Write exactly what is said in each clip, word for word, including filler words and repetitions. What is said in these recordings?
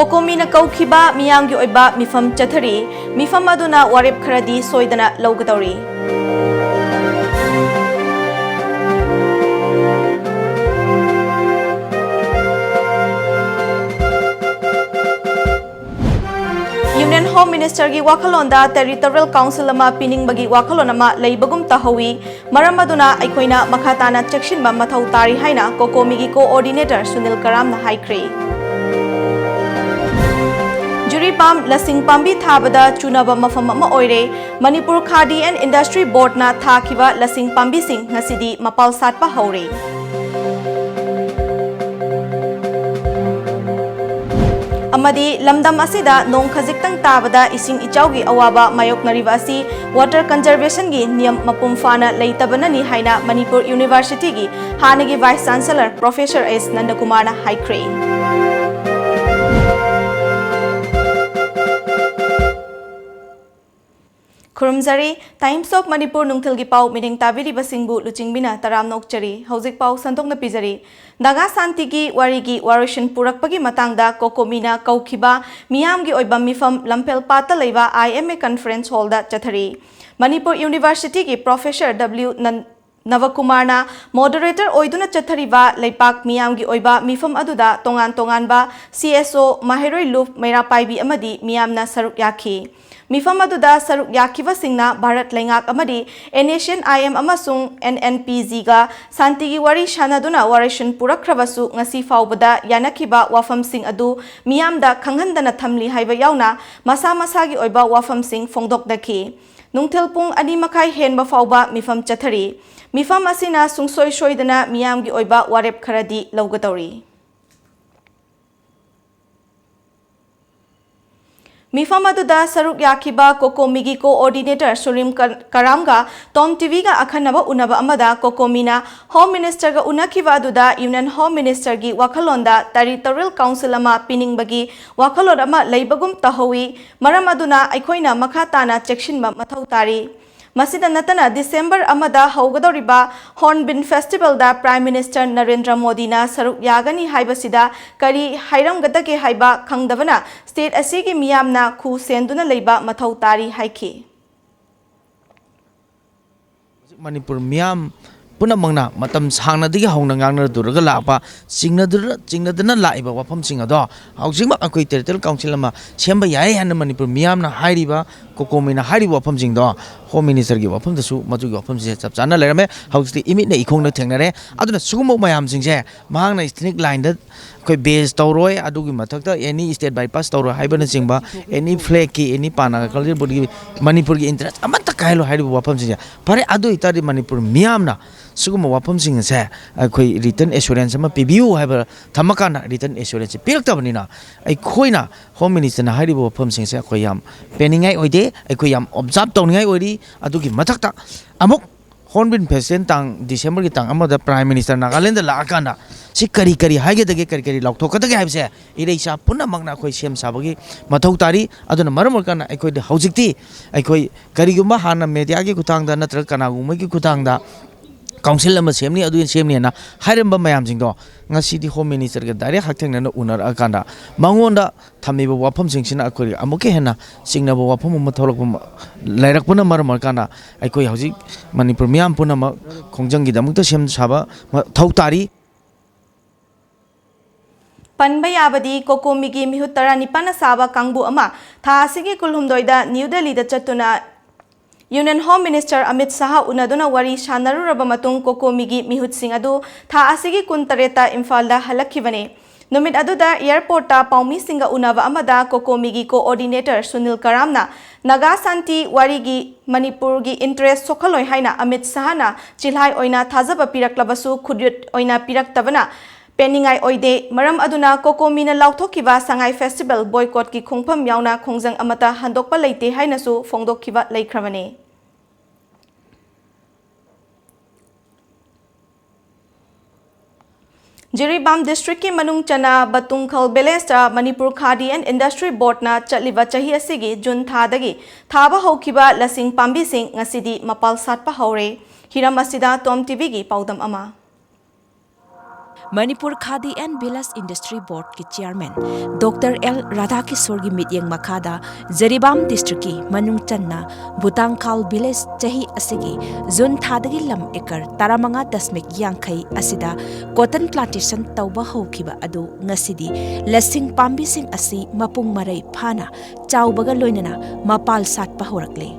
ꯀꯣꯀꯣꯃꯤꯅ ꯀꯧꯈꯤꯕ ꯃꯤꯌꯥꯝꯒꯤ ꯑꯣꯏꯕ ꯃꯤꯐꯝ ꯆꯠꯊꯔꯤ꯫ ꯃꯤꯐꯝ ꯑꯗꯨꯅ ꯋꯥꯔꯦꯞ ꯈꯔꯗꯤ ꯁꯣꯏꯗꯅ ꯂꯧꯒꯗꯧꯔꯤ꯫ Union Home Ministerꯒꯤ ꯋꯥꯈꯜꯂꯣꯟꯗ Territorial Council ꯑꯃ ꯄꯤꯅꯤꯡꯕꯒꯤ ꯋꯥꯈꯜꯂꯣꯟ ꯑꯃ ꯂꯩꯕꯒꯨꯝ ꯇꯧꯍꯧꯏ꯫ ꯃꯔꯝ ꯑꯗꯨꯅ ꯑꯩꯈꯣꯏꯅ ꯃꯈꯥ ꯇꯥꯅ ꯆꯦꯛꯁꯤꯟꯕ ꯃꯊꯧ ꯇꯥꯔꯤ ꯍꯥꯏꯅ ꯀꯣꯀꯣꯃꯤꯒꯤ Coordinator ꯁꯨꯅꯤꯜ ꯀꯔꯥꯝꯅ ꯍꯥꯏꯈ꯭ꯔꯦ꯫ ꯖꯤꯔꯤꯕꯥꯝ ꯂꯁꯤꯡ ꯄꯥꯝꯕꯤ ꯊꯥꯕꯗ ꯆꯨꯅꯕ ꯃꯐꯝ ꯑꯃ ꯑꯣꯏꯔꯦ꯫ ꯃꯅꯤꯄꯨꯔ Khadi and Industry Boardꯅ ꯊꯥꯈꯤꯕ ꯂꯁꯤꯡ ꯄꯥꯝꯕꯤꯁꯤꯡ ꯉꯁꯤꯗꯤ ꯃꯄꯥꯜ ꯁꯥꯠꯄ ꯍꯧꯔꯦ꯫ ꯑꯃꯗꯤ ꯂꯝꯗꯝ ꯑꯁꯤꯗ ꯅꯣꯡ ꯈꯖꯤꯛꯇꯪ ꯇꯥꯕꯗ ꯏꯁꯤꯡ ꯏꯆꯥꯎꯒꯤ ꯑꯋꯥꯕ ꯃꯥꯌꯣꯛꯅꯔꯤꯕ ꯑꯁꯤ water conservationꯒꯤ ꯅꯤꯌꯝ ꯃꯄꯨꯡ ꯐꯥꯅ ꯂꯩꯇꯕꯅꯅꯤ ꯍꯥꯏꯅ ꯃꯅꯤꯄꯨꯔ Universityꯒꯤ ꯍꯥꯟꯅꯒꯤ Vice Chancellor Professor ꯑꯦꯁ ꯅꯟꯗꯀꯨꯃꯥꯔꯅ ꯍꯥꯏꯈ꯭ꯔꯦ꯫ ꯈꯨꯔꯨꯝꯖꯔꯤ꯫ Times of Manipur ꯅꯨꯡꯊꯤꯜꯒꯤ ꯄꯥꯎ ꯃꯤꯠꯌꯦꯡ ꯇꯥꯕꯤꯔꯤꯕꯁꯤꯡꯕꯨ ꯂꯨꯆꯤꯡꯕꯤꯅ ꯇꯔꯥꯝꯅ ꯑꯣꯛꯆꯔꯤ꯫ ꯍꯧꯖꯤꯛ ꯄꯥꯎ ꯁꯟꯗꯣꯛꯅ ꯄꯤꯖꯔꯤ꯫ ꯅꯥꯒꯥ ꯁꯥꯟꯇꯤꯒꯤ ꯋꯥꯔꯤꯒꯤ ꯋꯥꯔꯣꯏꯁꯤꯟ ꯄꯨꯔꯛꯄꯒꯤ ꯃꯇꯥꯡꯗ ꯀꯣꯀꯣꯃꯤꯅ ꯀꯧꯈꯤꯕ ꯃꯤꯌꯥꯝꯒꯤ ꯑꯣꯏꯕ ꯃꯤꯐꯝ ꯂꯝꯐꯦꯜ ꯄꯥꯠꯇ ꯂꯩꯕ IMA Conference Hallꯗ ꯆꯠꯊꯔꯤ꯫ ꯃꯅꯤꯄꯨꯔ Universityꯒꯤ Professor W ꯅꯟ-, ꯅꯕꯀꯨꯃꯥꯔꯅ moderator ꯑꯣꯏꯗꯨꯅ ꯆꯠꯊꯔꯤꯕ ꯂꯩꯄꯥꯛ ꯃꯤꯌꯥꯝꯒꯤ ꯑꯣꯏꯕ ꯃꯤꯐꯝ ꯑꯗꯨꯗ ꯇꯣꯉꯥꯟ ꯇꯣꯉꯥꯟꯕ CSO, ꯃꯍꯩꯔꯣꯏ ꯂꯨꯞ, ꯃꯩꯔꯥ ꯄꯥꯏꯕꯤ ꯑꯃꯗꯤ ꯃꯤꯌꯥꯝꯅ ꯁꯔꯨꯛ ꯌꯥꯈꯤ꯫ ꯃꯤꯐꯝ ꯑꯗꯨꯗ ꯁꯔꯨꯛ ꯌꯥꯈꯤꯕꯁꯤꯡꯅ ꯚꯥꯔꯠ ꯂꯩꯉꯥꯛ ꯑꯃꯗꯤ NSCN-IM ꯑꯃꯁꯨꯡ NNPGꯒ ꯁꯥꯟꯇꯤꯒꯤ ꯋꯥꯔꯤ ꯁꯥꯟꯅꯗꯨꯅ ꯋꯥꯔꯣꯏꯁꯤꯟ ꯄꯨꯔꯛꯈ꯭ꯔꯕꯁꯨ ꯉꯁꯤ ꯐꯥꯎꯕꯗ ꯌꯥꯅꯈꯤꯕ ꯋꯥꯐꯝꯁꯤꯡ ꯑꯗꯨ ꯃꯤꯌꯥꯝꯗ ꯈꯪꯍꯟꯗꯅ ꯊꯝꯂꯤ ꯍꯥꯏꯕ ꯌꯥꯎꯅ ꯃꯁꯥ ꯃꯁꯥꯒꯤ ꯑꯣꯏꯕ ꯋꯥꯐꯝꯁꯤꯡ ꯐꯣꯡꯗꯣꯛꯅꯈꯤ꯫ ꯅꯨꯡꯊꯤꯜ ꯄꯨꯡ ꯑꯅꯤ ꯃꯈꯥꯏ ꯍꯦꯟꯕ ꯐꯥꯎꯕ ꯃꯤꯐꯝ ꯆꯠꯊꯔꯤ꯫ ꯃꯤꯐꯝ ꯑꯁꯤꯅ ꯁꯨꯡꯁꯣꯏ ꯁꯣꯏꯗꯅ ꯃꯤꯌꯥꯝꯒꯤ ꯑꯣꯏꯕ ꯋꯥꯔꯦꯞ ꯈꯔꯗꯤ ꯂꯧꯒꯗꯧꯔꯤ꯫ ꯃꯤꯐꯝ ꯑꯗꯨꯗ ꯁꯔꯨꯛ ꯌꯥꯈꯤꯕ ꯀꯣꯀꯣꯃꯤꯒꯤ Coordinator ꯁꯨꯔꯤꯝ ꯀ-, ꯀꯔꯥꯝꯒ Tom TVꯒ ꯑꯈꯟꯅꯕ ꯎꯅꯕ ꯑꯃꯗ ꯀꯣꯀꯣꯃꯤꯅ Home Ministerꯒ ꯎꯅꯈꯤꯕ ꯑꯗꯨꯗ Union Home Ministerꯒꯤ ꯋꯥꯈꯜꯂꯣꯟꯗ Territorial Council ꯑꯃ ꯄꯤꯅꯤꯡꯕꯒꯤ ꯋꯥꯈꯜꯂꯣꯟ ꯑꯃ ꯂꯩꯕꯒꯨꯝ ꯇꯧꯍꯧꯏ꯫ ꯃꯔꯝ ꯑꯗꯨꯅ ꯑꯩꯈꯣꯏꯅ ꯃꯈꯥ ꯇꯥꯅ ꯆꯦꯛꯁꯤꯟꯕ ꯃꯊꯧ ꯇꯥꯔꯤ꯫ ꯃꯁꯤꯗ ꯅꯠꯇꯅ ꯗꯤꯁꯦꯝꯕꯔ ꯑꯃꯗ ꯍꯧꯒꯗꯧꯔꯤꯕ ꯍꯣꯔꯟꯕꯤꯜ ꯐꯦꯁꯇꯤꯚꯦꯜꯗ ꯄ꯭ꯔꯥꯏꯝ ꯃꯤꯅꯤꯁꯇꯔ ꯅꯔꯦꯟꯗ꯭ꯔ ꯃꯣꯗꯤꯅ ꯁꯔꯨꯛ ꯌꯥꯒꯅꯤ ꯍꯥꯏꯕꯁꯤꯗ ꯀꯔꯤ ꯍꯥꯏꯔꯝꯒꯗꯒꯦ ꯍꯥꯏꯕ ꯈꯪꯗꯕꯅ ꯁ꯭ꯇꯦꯠ ꯑꯁꯤꯒꯤ ꯃꯤꯌꯥꯝꯅ ꯈꯨ ꯁꯦꯟꯗꯨꯅ ꯂꯩꯕ ꯃꯊꯧ ꯇꯥꯔꯤ ꯍꯥꯏꯈꯤ꯫ ꯍꯧꯖꯤꯛ ꯃꯅꯤꯄꯨꯔ ꯃꯤꯌꯥꯝ ꯄꯨꯝꯅꯃꯛꯅ ꯃꯇꯝ ꯁꯥꯡꯅꯗꯒꯤ ꯍꯧꯅ ꯉꯥꯡꯅꯗꯨꯔꯒ ꯂꯥꯛꯄ, ꯆꯤꯡꯅꯗꯨꯅ ꯆꯤꯡꯅꯗꯅ ꯂꯥꯛꯏꯕ ꯋꯥꯐꯝꯁꯤꯡ ꯑꯗꯣ ꯍꯧꯖꯤꯛꯃꯛ ꯑꯩꯈꯣꯏ ꯇꯦꯔꯤꯇꯣꯔꯤꯌꯦꯜ ꯀꯥꯎꯟꯁꯤꯜ ꯑꯃ ꯁꯦꯝꯕ ꯌꯥꯏ ꯍꯥꯏꯅ ꯃꯅꯤꯄꯨꯔ ꯃꯤꯌꯥꯝꯅ ꯍꯥꯏꯔꯤꯕ, ꯀꯣꯀꯣꯃꯤꯅ ꯍꯥꯏꯔꯤꯕ ꯋꯥꯐꯝꯁꯤꯡꯗꯣ ꯍꯣꯝ ꯃꯤꯅꯤꯁꯇꯔꯒꯤ ꯋꯥꯐꯝꯗꯁꯨ ꯃꯗꯨꯒꯤ ꯋꯥꯐꯝꯁꯦ ꯆꯞ ꯆꯥꯅ ꯂꯩꯔꯝꯃꯦ꯫ ꯍꯧꯖꯤꯛꯇꯤ ꯏꯃꯤꯠꯅ ꯏꯈꯣꯡꯅ ꯊꯦꯡꯅꯔꯦ꯫ ꯑꯗꯨꯅ ꯁꯤꯒꯨꯝꯕ ꯃꯌꯥꯝꯁꯤꯡꯁꯦ ꯃꯍꯥꯛꯅ ꯏꯊꯅꯤꯛ ꯂꯥꯏꯟꯗ ꯑꯩꯈꯣꯏ ꯕꯦꯁ ꯇꯧꯔꯣꯏ, ꯑꯗꯨꯒꯤ ꯃꯊꯛꯇ ꯑꯦꯅꯤ ꯏꯁꯇꯦꯠ ꯕꯥꯏꯄꯥꯁ ꯇꯧꯔꯣꯏ ꯍꯥꯏꯕꯅꯆꯤꯡꯕ, ꯑꯦꯅꯤ ꯐ꯭ꯂꯦꯒꯀꯤ, ꯑꯦꯅꯤ ꯄꯥꯟꯅ ꯀꯜꯆꯔꯕꯨꯗꯤ ꯃꯅꯤꯄꯨꯔꯒꯤ ꯏꯟꯇꯔꯦꯁ ꯑꯃꯠꯇ ꯀꯥꯏꯍꯜꯂꯣꯏ ꯍꯥꯏꯔꯤꯕ ꯋꯥꯐꯝꯁꯤꯡꯁꯦ꯫ ꯐꯔꯦ, ꯑꯗꯨ ꯑꯣꯏꯇꯥꯔꯗꯤ ꯃꯅꯤꯄꯨꯔ ꯃꯤꯌꯥꯝꯅ ꯁꯤꯒꯨꯝꯕ ꯋꯥꯐꯝꯁꯤꯡ ꯑꯁꯦ ꯑꯩꯈꯣꯏ ꯔꯤꯇꯟ ꯑꯦꯁꯨꯔꯦꯟꯁ ꯑꯃ ꯄꯤꯕꯤꯌꯨ ꯍꯥꯏꯕ ꯊꯝꯃꯀꯥꯟꯗ ꯔꯤꯇꯟ ꯑꯦꯁꯨꯔꯦꯟꯁꯁꯦ ꯄꯤꯔꯛꯇꯕꯅꯤꯅ ꯑꯩꯈꯣꯏꯅ ꯍꯣꯝ ꯃꯤꯅꯤꯁꯇꯔꯅ ꯍꯥꯏꯔꯤꯕ ꯋꯥꯐꯝꯁꯤꯡꯁꯦ ꯑꯩꯈꯣꯏ ꯌꯥꯝ ꯄꯦꯟꯅꯤꯡꯉꯥꯏ ꯑꯣꯏꯗꯦ, ꯑꯩꯈꯣꯏ ꯌꯥꯝ ꯑꯣꯕꯖꯥꯔꯕ ꯇꯧꯅꯤꯡꯉꯥꯏ ꯑꯣꯏꯔꯤ꯫ ꯑꯗꯨꯒꯤ ꯃꯊꯛꯇ ꯑꯃꯨꯛ ꯍꯣꯔꯟꯕꯤꯜ ꯐꯦꯁꯇꯤꯚꯦꯜ ꯇꯥꯡ, ꯗꯤꯁꯦꯝꯕꯔꯒꯤ ꯇꯥꯡ ꯑꯃꯗ ꯄ꯭ꯔꯥꯏꯝ ꯃꯤꯅꯤꯁꯇꯔ ꯅꯥꯒꯥꯂꯦꯟꯗ ꯂꯥꯛꯑꯀꯥꯟꯗ ꯁꯤ ꯀꯔꯤ ꯀꯔꯤ ꯍꯥꯏꯒꯗꯒꯦ, ꯀꯔꯤ ꯀꯔꯤ ꯂꯥꯎꯊꯣꯛꯀꯗꯒꯦ ꯍꯥꯏꯕꯁꯦ ꯏꯔꯩꯆꯥ ꯄꯨꯝꯅꯃꯛꯅ ꯑꯩꯈꯣꯏ ꯁꯦꯝ ꯁꯥꯕꯒꯤ ꯃꯊꯧ ꯇꯥꯔꯤ꯫ ꯑꯗꯨꯅ ꯃꯔꯝ ꯑꯣꯏꯔꯀꯥꯟꯗ ꯑꯩꯈꯣꯏꯗꯤ ꯍꯧꯖꯤꯛꯇꯤ ꯑꯩꯈꯣꯏ ꯀꯔꯤꯒꯨꯝꯕ ꯍꯥꯟꯅ ꯃꯦꯗꯤꯌꯥꯒꯤ ꯈꯨꯠꯊꯥꯡꯗ ꯅꯠꯇ꯭ꯔꯒ ꯀꯅꯥꯒꯨꯝꯕꯒꯤ ꯈꯨꯠꯊꯥꯡꯗ ꯀꯥꯎꯟꯁꯤꯜ ꯑꯃ ꯁꯦꯝꯅꯤ, ꯑꯗꯨ ꯁꯦꯝꯅꯤꯅ ꯍꯥꯏꯔꯝꯕ ꯃꯌꯥꯝꯁꯤꯡꯗꯣ ꯉꯁꯤꯗꯤ ꯍꯣꯝ ꯃꯤꯅꯤꯁꯇꯔꯒ ꯗꯥꯏꯔꯦꯛ ꯍꯛꯊꯦꯡꯅꯅ ꯎꯅꯔꯛꯑꯀꯥꯟꯗ ꯃꯉꯣꯟꯗ ꯊꯝꯃꯤꯕ ꯋꯥꯐꯝꯁꯤꯡꯁꯤꯅ ꯑꯩꯈꯣꯏꯒꯤ ꯑꯃꯨꯛꯀ ꯍꯦꯟꯅ ꯆꯤꯡꯅꯕ ꯋꯥꯐꯝ ꯑꯃ ꯊꯣꯛꯂꯛꯄ ꯃ-, ꯂꯩꯔꯛꯄꯅ ꯃꯔꯝ ꯑꯣꯏꯔꯀꯥꯟꯗ ꯑꯩꯈꯣꯏ ꯍꯧꯖꯤꯛ ꯃꯅꯤꯄꯨꯔ ꯃꯤꯌꯥꯝ ꯄꯨꯝꯅꯃꯛ ꯈꯣꯡꯖꯪꯒꯤꯗꯃꯛꯇ ꯁꯦꯝ ꯁꯥꯕ ꯃꯊꯧ ꯇꯥꯔꯤ꯫ ꯄꯟꯕ ꯌꯥꯕꯗꯤ, ꯀꯣꯀꯣꯃꯤꯒꯤ ꯃꯤꯍꯨꯠ ꯇꯔꯥꯅꯤꯄꯥꯟꯅ ꯁꯥꯕ ꯀꯥꯡꯕꯨ ꯑꯃ ꯊꯥ ꯑꯁꯤꯒꯤ ꯀꯨꯟꯍꯨꯝꯗꯣꯏꯗ ꯅ꯭ꯌꯨ ꯗꯦꯜꯂꯤꯗ ꯆꯠꯇꯨꯅ union home minister Amit Shah ꯎꯅꯗꯨꯅ ꯋꯥꯔꯤ ꯁꯥꯟꯅꯔꯨꯔꯕ ꯃꯇꯨꯡ, ꯀꯣꯀꯣꯃꯤꯒꯤ ꯃꯤꯍꯨꯠꯁꯤꯡ ꯑꯗꯨ ꯊꯥ ꯑꯁꯤꯒꯤ ꯀꯨꯟꯇꯔꯦꯠꯇ ꯏꯝꯐꯥꯜꯗ ꯍꯜꯂꯛꯈꯤꯕꯅꯤ꯫ ꯅꯨꯃꯤꯠ ꯑꯗꯨꯗ ꯑꯦꯌꯔꯄꯣꯔꯠꯇ ꯄꯥꯎꯃꯤꯁꯤꯡꯒ ꯎꯅꯕ ꯑꯃꯗ ꯀꯣꯀꯣꯃꯤꯒꯤ ꯀꯣꯑꯣꯔꯗꯤꯅꯦꯇꯔ ꯁꯨꯅꯤꯜ ꯀꯔꯥꯝꯅ ꯅꯥꯒꯥ ꯁꯥꯟꯇꯤ ꯋꯥꯔꯤꯒꯤ ꯃꯅꯤꯄꯨꯔꯒꯤ ꯏꯟꯇꯔꯦꯁ ꯁꯣꯛꯍꯜꯂꯣꯏ ꯍꯥꯏꯅ ꯑꯃꯤꯠ ꯁꯥꯍꯅ ꯆꯤꯜꯍꯥꯏ ꯑꯣꯏꯅ ꯊꯥꯖꯕ ꯄꯤꯔꯛꯂꯕꯁꯨ ꯈꯨꯗꯣꯠ ꯑꯣꯏꯅ ꯄꯤꯔꯛꯇꯕꯅ ꯄꯦꯟꯅꯤꯡꯉꯥꯏ ꯑꯣꯏꯗꯦ꯫ ꯃꯔꯝ ꯑꯗꯨꯅ ꯀꯣꯀꯣꯃꯤꯅ ꯂꯥꯎꯊꯣꯛꯈꯤꯕ ꯁꯉꯥꯏ ꯐꯦꯁꯇꯤꯚꯦꯜ ꯕꯣꯏꯀꯣꯠꯀꯤ ꯈꯣꯡꯐꯝ ꯌꯥꯎꯅ ꯈꯣꯡꯖꯪ ꯑꯃꯠꯇ ꯍꯟꯗꯣꯛꯄ ꯂꯩꯇꯦ ꯍꯥꯏꯅꯁꯨ ꯐꯣꯡꯗꯣꯛꯈꯤꯕ ꯂꯩꯈ꯭ꯔꯕꯅꯤ꯫ ꯖꯤꯔꯤꯕꯥꯝ ꯗꯤꯁꯇ꯭ꯔꯤꯛꯀꯤ ꯃꯅꯨꯡ ꯆꯟꯅ ꯕꯇꯨꯡꯈꯜ ꯚꯤꯂꯦꯖꯇ ꯃꯅꯤꯄꯨꯔ ꯈꯥꯗꯤ ꯑꯦꯟ ꯏꯟꯗꯁꯇ꯭ꯔꯤ ꯕꯣꯔꯗꯅ ꯆꯠꯂꯤꯕ ꯆꯍꯤ ꯑꯁꯤꯒꯤ ꯖꯨꯟ ꯊꯥꯗꯒꯤ ꯊꯥꯕ ꯍꯧꯈꯤꯕ ꯂꯁꯤꯡ ꯄꯥꯝꯕꯤꯁꯤꯡ ꯉꯁꯤꯗꯤ ꯃꯄꯥꯜ ꯁꯥꯠꯄ ꯍꯧꯔꯦ꯫ ꯍꯤꯔꯝ ꯑꯁꯤꯗ ꯇꯣꯝ ꯇꯤꯚꯤꯒꯤ ꯄꯥꯎꯗꯝ ꯑꯃ꯫ Manipur khadi and village industry ꯕꯣꯔꯗꯀꯤ ꯆꯤꯌꯥꯔꯃꯦꯟ ꯗꯣꯛꯇꯔ ꯑꯦꯜ ꯔꯥꯙꯥꯀꯤꯁꯣꯔꯒꯤ ꯃꯤꯠꯌꯦꯡ ꯃꯈꯥꯗ ꯖꯤꯔꯤꯕꯥꯝ ꯗꯤꯁꯇ꯭ꯔꯤꯛꯀꯤ ꯃꯅꯨꯡ ꯆꯟꯅ ꯕꯨꯇꯥꯡꯈꯥꯜ ꯚꯤꯂꯦꯖ ꯆꯍꯤ ꯑꯁꯤꯒꯤ ꯖꯨꯟ ꯊꯥꯗꯒꯤ ꯂꯝ ꯑꯦꯀꯔ ꯇꯔꯥꯃꯉꯥ ꯗꯁꯃꯤꯛ ꯌꯥꯡꯈꯩ ꯑꯁꯤꯗ ꯀꯣꯇꯟ ꯄ꯭ꯂꯥꯟꯇꯦꯁꯟ ꯇꯧꯕ ꯍꯧꯈꯤꯕ ꯑꯗꯨ ꯉꯁꯤꯗꯤ ꯂꯁꯤꯡ ꯄꯥꯝꯕꯤꯁꯤꯡ ꯑꯁꯤ ꯃꯄꯨꯡ ꯃꯔꯩ ꯐꯥꯅ ꯆꯥꯎꯕꯒ ꯂꯣꯏꯅꯅ ꯃꯄꯥꯜ ꯁꯥꯠꯄ ꯍꯧꯔꯛꯂꯦ꯫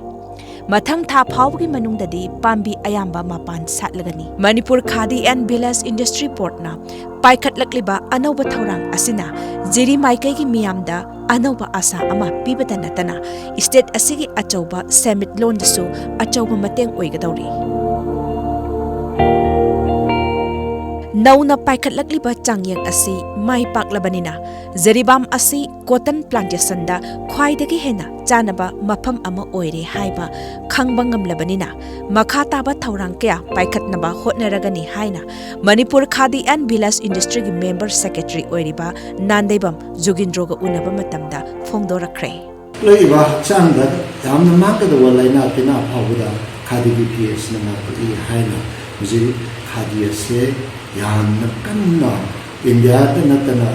ꯃꯊꯪ ꯊꯥ ꯐꯥꯎꯕꯒꯤ ꯃꯅꯨꯡꯗꯗꯤ ꯄꯥꯝꯕꯤ ꯑꯌꯥꯝꯕ ꯃꯄꯥꯟ ꯁꯥꯠꯂꯒꯅꯤ꯫ Manipur khadi and village industry ꯕꯣꯔꯗꯅ ꯄꯥꯏꯈꯠꯂꯛꯂꯤꯕ ꯑꯅꯧꯕ ꯊꯧꯔꯥꯡ ꯑꯁꯤꯅ ꯖꯤꯔꯤ ꯃꯥꯏꯀꯩꯒꯤ ꯃꯤꯌꯥꯝꯗ ꯑꯅꯧꯕ ꯑꯥꯁꯥ ꯑꯃ ꯄꯤꯕꯇ ꯅꯠꯇꯅ ꯁ꯭ꯇꯦꯠ ꯑꯁꯤꯒꯤ ꯑꯆꯧꯕ ꯁꯦꯟꯃꯤꯠꯂꯣꯟꯗꯁꯨ ꯑꯆꯧꯕ ꯃꯇꯦꯡ ꯑꯣꯏꯒꯗꯧꯔꯤ꯫ ꯅꯧꯅ ꯄꯥꯏꯈꯠꯂꯛꯂꯤꯕ ꯆꯥꯡꯌꯦꯡ ꯑꯁꯤ ꯃꯥꯏ ꯄꯥꯛꯂꯕꯅꯤꯅ ꯖꯤꯔꯤꯕꯥꯝ ꯑꯁꯤ ꯀꯣꯇꯟ ꯄ꯭ꯂꯥꯟꯇꯦꯁꯟꯗ ꯈ꯭ꯋꯥꯏꯗꯒꯤ ꯍꯦꯟꯅ ꯆꯥꯅꯕ ꯃꯐꯝ ꯑꯃ ꯑꯣꯏꯔꯦ ꯍꯥꯏꯕ ꯈꯪꯕ ꯉꯝꯂꯕꯅꯤꯅ ꯃꯈꯥ ꯇꯥꯕ ꯊꯧꯔꯥꯡ ꯀꯌꯥ ꯄꯥꯏꯈꯠꯅꯕ ꯍꯣꯠꯅꯔꯒꯅꯤ ꯍꯥꯏꯅ ꯃꯅꯤꯄꯨꯔ ꯈꯥꯗꯤ ꯑꯦꯟ ꯚꯤꯂꯦꯖ ꯏꯟꯗꯁꯇ꯭ꯔꯤꯒꯤ ꯃꯦꯝꯕꯔ ꯁꯦꯀ꯭ꯔꯦꯇꯔꯤ ꯑꯣꯏꯔꯤꯕ ꯅꯥꯟꯗꯩꯕꯝ ꯖꯨꯒꯤꯟꯗ꯭ꯔꯣꯒ ꯎꯅꯕ ꯃꯇꯝꯗ ꯐꯣꯡꯗꯣꯔꯛꯈ꯭ꯔꯦ꯫ ꯂꯩꯔꯤꯕ ꯍꯛꯆꯥꯡꯗ ꯌꯥꯝꯅ ꯃꯥꯡꯒꯗꯕ ꯂꯥꯏꯅꯥ ꯇꯤꯟꯅꯥ ꯐꯥꯎꯕꯗ ꯈꯥꯗꯤꯒꯤ ꯐꯤ ꯑꯁꯤꯅ ꯉꯥꯛꯊꯣꯛꯏ ꯍꯥꯏꯅ ꯍꯧꯖꯤꯛ ꯈꯥꯗꯤ ꯑꯁꯦ ꯌꯥꯝꯅ ꯀꯟꯅ ꯏꯟꯗꯤꯌꯥꯗ ꯅꯠꯇꯅ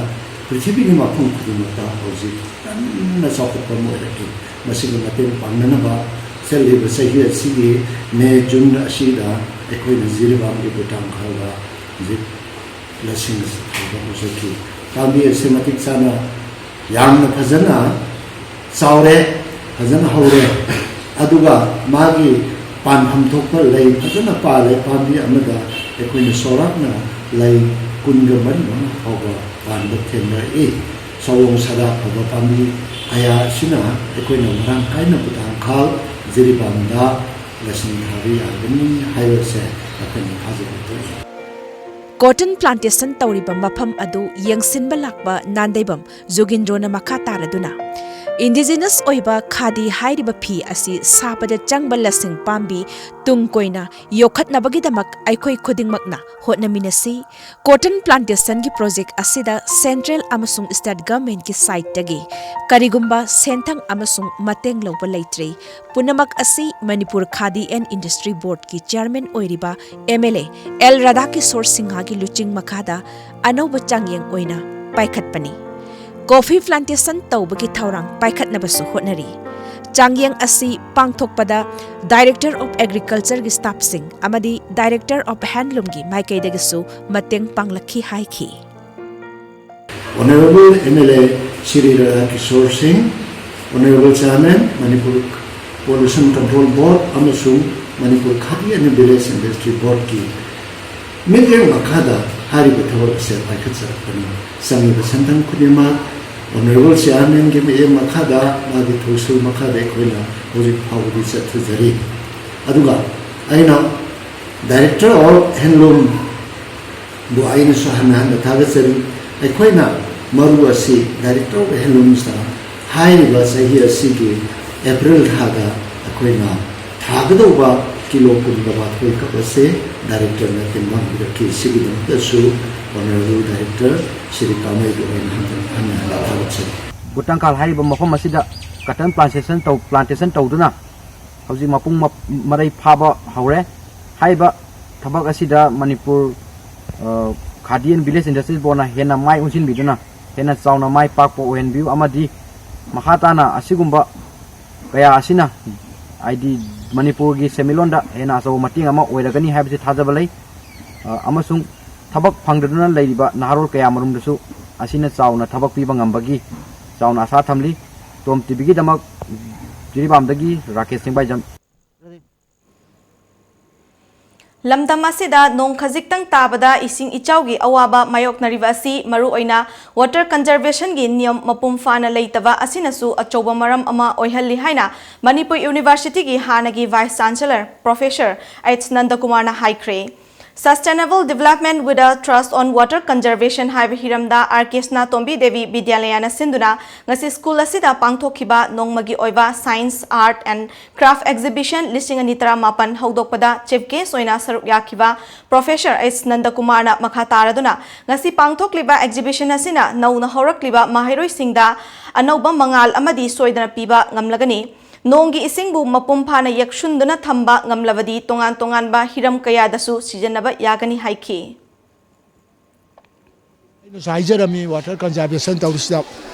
ꯄ꯭ꯔꯤꯊꯤꯕꯤꯒꯤ ꯃꯐꯝ ꯈꯨꯗꯤꯡꯃꯛꯇ ꯍꯧꯖꯤꯛ ꯀꯟꯅ ꯆꯥꯎꯈꯠꯄ ꯑꯃ ꯑꯣꯏꯔꯛꯂꯤ꯫ ꯃꯁꯤꯒꯤ ꯃꯇꯦꯡ ꯄꯥꯡꯅꯅꯕ ꯆꯠꯂꯤꯕ ꯆꯍꯤ ꯑꯁꯤꯒꯤ ꯃꯦ, ꯖꯨꯟ ꯑꯁꯤꯗ ꯑꯩꯈꯣꯏꯅ ꯖꯤꯔꯤꯕꯥꯝꯒꯤ ꯕꯨꯇꯥꯡꯈꯥꯜꯗ ꯍꯧꯖꯤꯛ ꯂꯁꯤꯡ ꯑꯁꯤ ꯊꯥꯕ ꯍꯧꯖꯈꯤ꯫ ꯄꯥꯝꯕꯤ ꯑꯁꯤ ꯃꯇꯤꯛ ꯆꯥꯅ ꯌꯥꯝꯅ ꯐꯖꯅ ꯆꯥꯎꯔꯦ, ꯐꯖꯅ ꯍꯧꯔꯦ꯫ ꯑꯗꯨꯒ ꯃꯥꯒꯤ ꯄꯥꯟꯐꯝ ꯊꯣꯛꯄ ꯂꯩ ꯐꯖꯅ ꯄꯥꯜꯂꯦ꯫ ꯄꯥꯝꯕꯤ ꯑꯃꯗ ꯑꯩꯈꯣꯏꯅ ꯆꯥꯎꯔꯥꯛꯅ ꯂꯩ ꯀꯨꯟꯒ ꯃꯔꯤ ꯃꯉꯥ ꯐꯥꯎꯕ ꯄꯥꯟꯕ ꯊꯦꯡꯅꯔꯛꯏ꯫ ꯁꯑꯣꯡ ꯁꯥꯗꯥ ꯐꯕ ꯄꯥꯝꯕꯤ ꯀꯌꯥ ꯑꯁꯤꯅ ꯑꯩꯈꯣꯏꯅ ꯃꯔꯥꯡ ꯀꯥꯏꯅ ꯕꯨꯇꯥꯡꯈꯥꯜ ꯖꯤꯔꯤꯕꯥꯝꯗ ꯂꯁꯤꯡ ꯊꯥꯕ ꯌꯥꯒꯅꯤ ꯍꯥꯏꯕꯁꯦ ꯑꯩꯈꯣꯏꯅ ꯊꯥꯖꯕ ꯄꯣꯛꯏ꯫ ꯀꯣꯇꯟ ꯄ꯭ꯂꯥꯟꯇꯦꯁꯟ ꯇꯧꯔꯤꯕ ꯃꯐꯝ ꯑꯗꯨ ꯌꯦꯡꯁꯤꯟꯕ ꯂꯥꯛꯄ ꯅꯥꯟꯗꯩꯕꯝ ꯖꯨꯒꯤꯟꯗ꯭ꯔꯣꯅ ꯃꯈꯥ ꯇꯥꯔꯗꯨꯅ, Indigenous ꯑꯣꯏꯕ ꯈꯥꯗꯤ ꯍꯥꯏꯔꯤꯕ ꯐꯤ ꯑꯁꯤ ꯁꯥꯕꯗ ꯆꯪꯕ ꯂꯁꯤꯡ ꯄꯥꯝꯕꯤ ꯇꯨꯡ ꯀꯣꯏꯅ ꯌꯣꯛꯈꯠꯅꯕꯒꯤꯗꯃꯛ ꯑꯩꯈꯣꯏ ꯈꯨꯗꯤꯡꯃꯛꯅ ꯍꯣꯠꯅꯃꯤꯟꯅꯁꯤ꯫ Cotton plantation ꯒꯤ project ꯑꯁꯤꯗ central ꯑꯃꯁꯨꯡ state government ꯀꯤ side ꯇꯒꯤ ꯀꯔꯤꯒꯨꯝꯕ ꯁꯦꯟꯊꯪ ꯑꯃꯁꯨꯡ ꯃꯇꯦꯡ ꯂꯧꯕ ꯂꯩꯇ꯭ꯔꯤ꯫ ꯄꯨꯝꯅꯃꯛ ꯑꯁꯤ Manipur Khadi and Industry Board ꯀꯤ chairman ꯑꯣꯏꯔꯤꯕ M L A L ꯔꯥꯙꯥꯀꯤꯁꯣꯔ ꯁꯤꯡꯍꯒꯤ ꯂꯨꯆꯤꯡ ꯃꯈꯥꯗ ꯑꯅꯧꯕ ꯆꯥꯡꯌꯦꯡ ꯑꯣꯏꯅ ꯄꯥꯏꯈꯠꯄꯅꯤ꯫ Coffee plantation ꯇꯧꯕꯒꯤ ꯊꯧꯔꯥꯡ ꯄꯥꯏꯈꯠꯅꯕꯁꯨ ꯍꯣꯠꯅꯔꯤ꯫ ꯆꯥꯡꯌꯦꯡ ꯑꯁꯤ ꯄꯥꯡꯊꯣꯛꯄꯗ Director of Agriculture ꯒꯤ staff ꯁꯤꯡ ꯑꯃꯗꯤ Director of Handloom ꯒꯤ ꯃꯥꯏꯀꯩꯗꯒꯤꯁꯨ ꯃꯇꯦꯡ ꯄꯥꯡꯂꯛꯈꯤ ꯍꯥꯏꯈꯤ꯫ Honorable M L A Shri Radha Kishore Singh, Honorable Chairman, Manipur Pollution Control Board ꯑꯃꯁꯨꯡ Manipur Khadi and Village Industry Board ꯀꯤ ꯃꯤꯠꯌꯦꯡ ꯃꯈꯥꯗ ꯍꯥꯏꯔꯤꯕ ꯊꯕꯛ ꯑꯁꯤ ꯄꯥꯏꯈꯠꯆꯔꯛꯄꯅꯤ꯫ ꯆꯪꯂꯤꯕ ꯁꯦꯟꯊꯪ ꯈꯨꯗꯤꯡꯃꯛ Honorable Chairman ꯒꯤ ꯃꯤꯠꯌꯦꯡ ꯃꯈꯥꯗ, ꯃꯥꯒꯤ ꯊꯧꯁꯤꯜ ꯃꯈꯥꯗ ꯑꯩꯈꯣꯏꯅ ꯍꯧꯖꯤꯛ ꯐꯥꯎꯕꯗꯤ ꯆꯠꯊꯖꯔꯤ꯫ ꯑꯗꯨꯒ ꯑꯩꯅ Director of Handloom ꯕꯨ ꯑꯩꯅꯁꯨ ꯍꯟꯅ ꯍꯟꯅ ꯊꯥꯒꯠꯆꯔꯤ꯫ ꯑꯩꯈꯣꯏꯅ ꯃꯔꯨ ꯑꯁꯤ Director of Handloomsꯇ ꯍꯥꯏꯔꯤꯕ ꯆꯍꯤ ꯑꯁꯤꯒꯤ April ꯊꯥꯗ ꯑꯩꯈꯣꯏꯅ ꯊꯥꯒꯗꯧꯕ ꯀꯤꯂꯣ ꯀꯨꯟꯒ ꯃꯥꯊꯣꯏ ꯈꯛ ꯑꯁꯤ Directorꯅ ꯇꯦꯡꯕꯥꯡꯕꯤꯔꯛꯈꯤ꯫ ꯁꯤꯒꯤꯗꯃꯛꯇꯁꯨ Honorable Director ꯁ꯭ꯔꯤ ꯀꯥꯃꯩꯕꯨ ꯑꯩꯅ ꯍꯟꯅ ꯍꯟꯅ ꯊꯥꯒꯠꯆꯔꯤ꯫ ꯒꯨꯇꯥꯡꯈꯥꯜ ꯍꯥꯏꯔꯤꯕ ꯃꯐꯝ ꯑꯁꯤꯗ cotton plantation ꯇꯧ-, plantation ꯇꯧꯗꯨꯅ ꯍꯧꯖꯤꯛ ꯃꯄꯨꯡ ꯃ-, ꯃꯔꯩ ꯐꯥꯕ ꯍꯧꯔꯦ꯫ ꯍꯥꯏꯔꯤꯕ ꯊꯕꯛ ꯑꯁꯤꯗ ꯃꯅꯤꯄꯨꯔ, ꯑ, Khadi and Village Industries Boardꯅ ꯍꯦꯟꯅ ꯃꯥꯏ ꯑꯣꯟꯁꯤꯟꯕꯤꯗꯨꯅ ꯍꯦꯟꯅ ꯆꯥꯎꯅ ꯃꯥꯏ ꯄꯥꯛꯄ ꯑꯣꯏꯍꯟꯕꯤꯌꯨ ꯑꯃꯗꯤ ꯃꯈꯥ ꯇꯥꯅ ꯑꯁꯤꯒꯨꯝꯕ ꯀꯌꯥ ꯑꯁꯤꯅ ꯍꯥꯏꯗꯤ ꯃꯅꯤꯄꯨꯔꯒꯤ ꯁꯦꯟꯃꯤꯠꯂꯣꯟꯗ ꯍꯦꯟꯅ ꯑꯆꯧꯕ ꯃꯇꯦꯡ ꯑꯃ ꯑꯣꯏꯔꯒꯅꯤ ꯍꯥꯏꯕꯁꯤ ꯊꯥꯖꯕ ꯂꯩ꯫ ꯑ, ꯑꯃꯁꯨꯡ ꯊꯕꯛ ꯐꯪꯗꯗꯨꯅ ꯂꯩꯔꯤꯕ ꯅꯍꯥꯔꯣꯜ ꯀꯌꯥꯃꯔꯨꯝꯗꯁꯨ ꯑꯁꯤꯅ ꯆꯥꯎꯅ ꯊꯕꯛ ꯄꯤꯕ ꯉꯝꯕꯒꯤ ꯆꯥꯎꯅ ꯑꯁꯥ ꯊꯝꯂꯤ꯫ ꯇꯣꯝ ꯇꯤꯚꯤꯒꯤꯗꯃꯛ ꯖꯤꯔꯤꯕꯥꯝꯗꯒꯤ ꯔꯥꯀꯦꯁ ꯆꯤꯡꯕꯥꯏꯖꯝ꯫ ꯂꯝꯗꯝ ꯑꯁꯤꯗ ꯅꯣꯡ ꯈꯖꯤꯛꯇꯪ ꯇꯥꯕꯗ ꯏꯁꯤꯡ ꯏꯆꯥꯎꯒꯤ ꯑꯋꯥꯕ ꯃꯥꯌꯣꯛꯅꯔꯤꯕ ꯑꯁꯤ ꯃꯔꯨꯑꯣꯏꯅ water conservationꯒꯤ ꯅꯤꯌꯝ ꯃꯄꯨꯡ ꯐꯥꯅ ꯂꯩꯇꯕ ꯑꯁꯤꯅꯁꯨ ꯑꯆꯧꯕ ꯃꯔꯝ ꯑꯃ ꯑꯣꯏꯍꯜꯂꯤ ꯍꯥꯏꯅ ꯃꯅꯤꯄꯨꯔ Universityꯒꯤ ꯍꯥꯟꯅꯒꯤ Vice Chancellor Professor H ꯅꯟꯗꯀꯨꯃꯥꯔꯅ ꯍꯥꯏꯈ꯭ꯔꯦ꯫ Sustainable Development with a Thrust on Water Conservation ꯍꯥꯏꯕ ꯍꯤꯔꯝꯗ ꯑꯥꯔ ꯀꯦ ꯁꯅꯥꯇꯣꯝꯕꯤ ꯗꯦꯕꯤ ꯕꯤꯗ꯭ꯌꯥꯂꯌꯥꯅ ꯁꯤꯟꯗꯨꯅ ꯉꯁꯤ ꯁ꯭ꯀꯨꯜ ꯑꯁꯤꯗ ꯄꯥꯡꯊꯣꯛꯈꯤꯕ ꯅꯣꯡꯃꯒꯤ ꯑꯣꯏꯕ Science, Art and Craft Exhibition ꯂꯤꯁꯤꯡ ꯑꯅꯤ ꯇꯔꯥꯃꯥꯄꯟ ꯍꯧꯗꯣꯛꯄꯗ chief guest ꯑꯣꯏꯅ ꯁꯔꯨꯛ ꯌꯥꯈꯤꯕ Professor ꯑꯦꯁ ꯅꯟꯗꯀꯨꯃꯥꯔꯅ ꯃꯈꯥ ꯇꯥꯔꯗꯨꯅ, ꯉꯁꯤ ꯄꯥꯡꯊꯣꯛꯂꯤꯕ exhibition ꯑꯁꯤꯅ ꯅꯧꯅ ꯍꯧꯔꯛꯂꯤꯕ ꯃꯍꯩꯔꯣꯏꯁꯤꯡꯗ ꯑꯅꯧꯕ ꯃꯉꯥꯜ ꯑꯃꯗꯤ ꯁꯣꯏꯗꯅ ꯄꯤꯕ ꯉꯝꯂꯒꯅꯤ꯫ ꯅꯣꯡꯒꯤ ꯏꯁꯤꯡꯕꯨ ꯃꯄꯨꯡ ꯐꯥꯅ ꯌꯦꯛꯁꯨꯟꯗꯨꯅ ꯊꯝꯕ ꯉꯝꯂꯕꯗꯤ ꯇꯣꯉꯥꯟ ꯇꯣꯉꯥꯟꯕ ꯍꯤꯔꯝ ꯀꯌꯥꯗꯁꯨ ꯁꯤꯖꯤꯟꯅꯕ ꯌꯥꯒꯅꯤ ꯍꯥꯏꯈꯤ꯫ ꯑꯩꯅꯁꯨ ꯍꯥꯏꯖꯔꯝꯃꯤ, water conservation ꯇꯧꯔꯤꯁꯤꯗ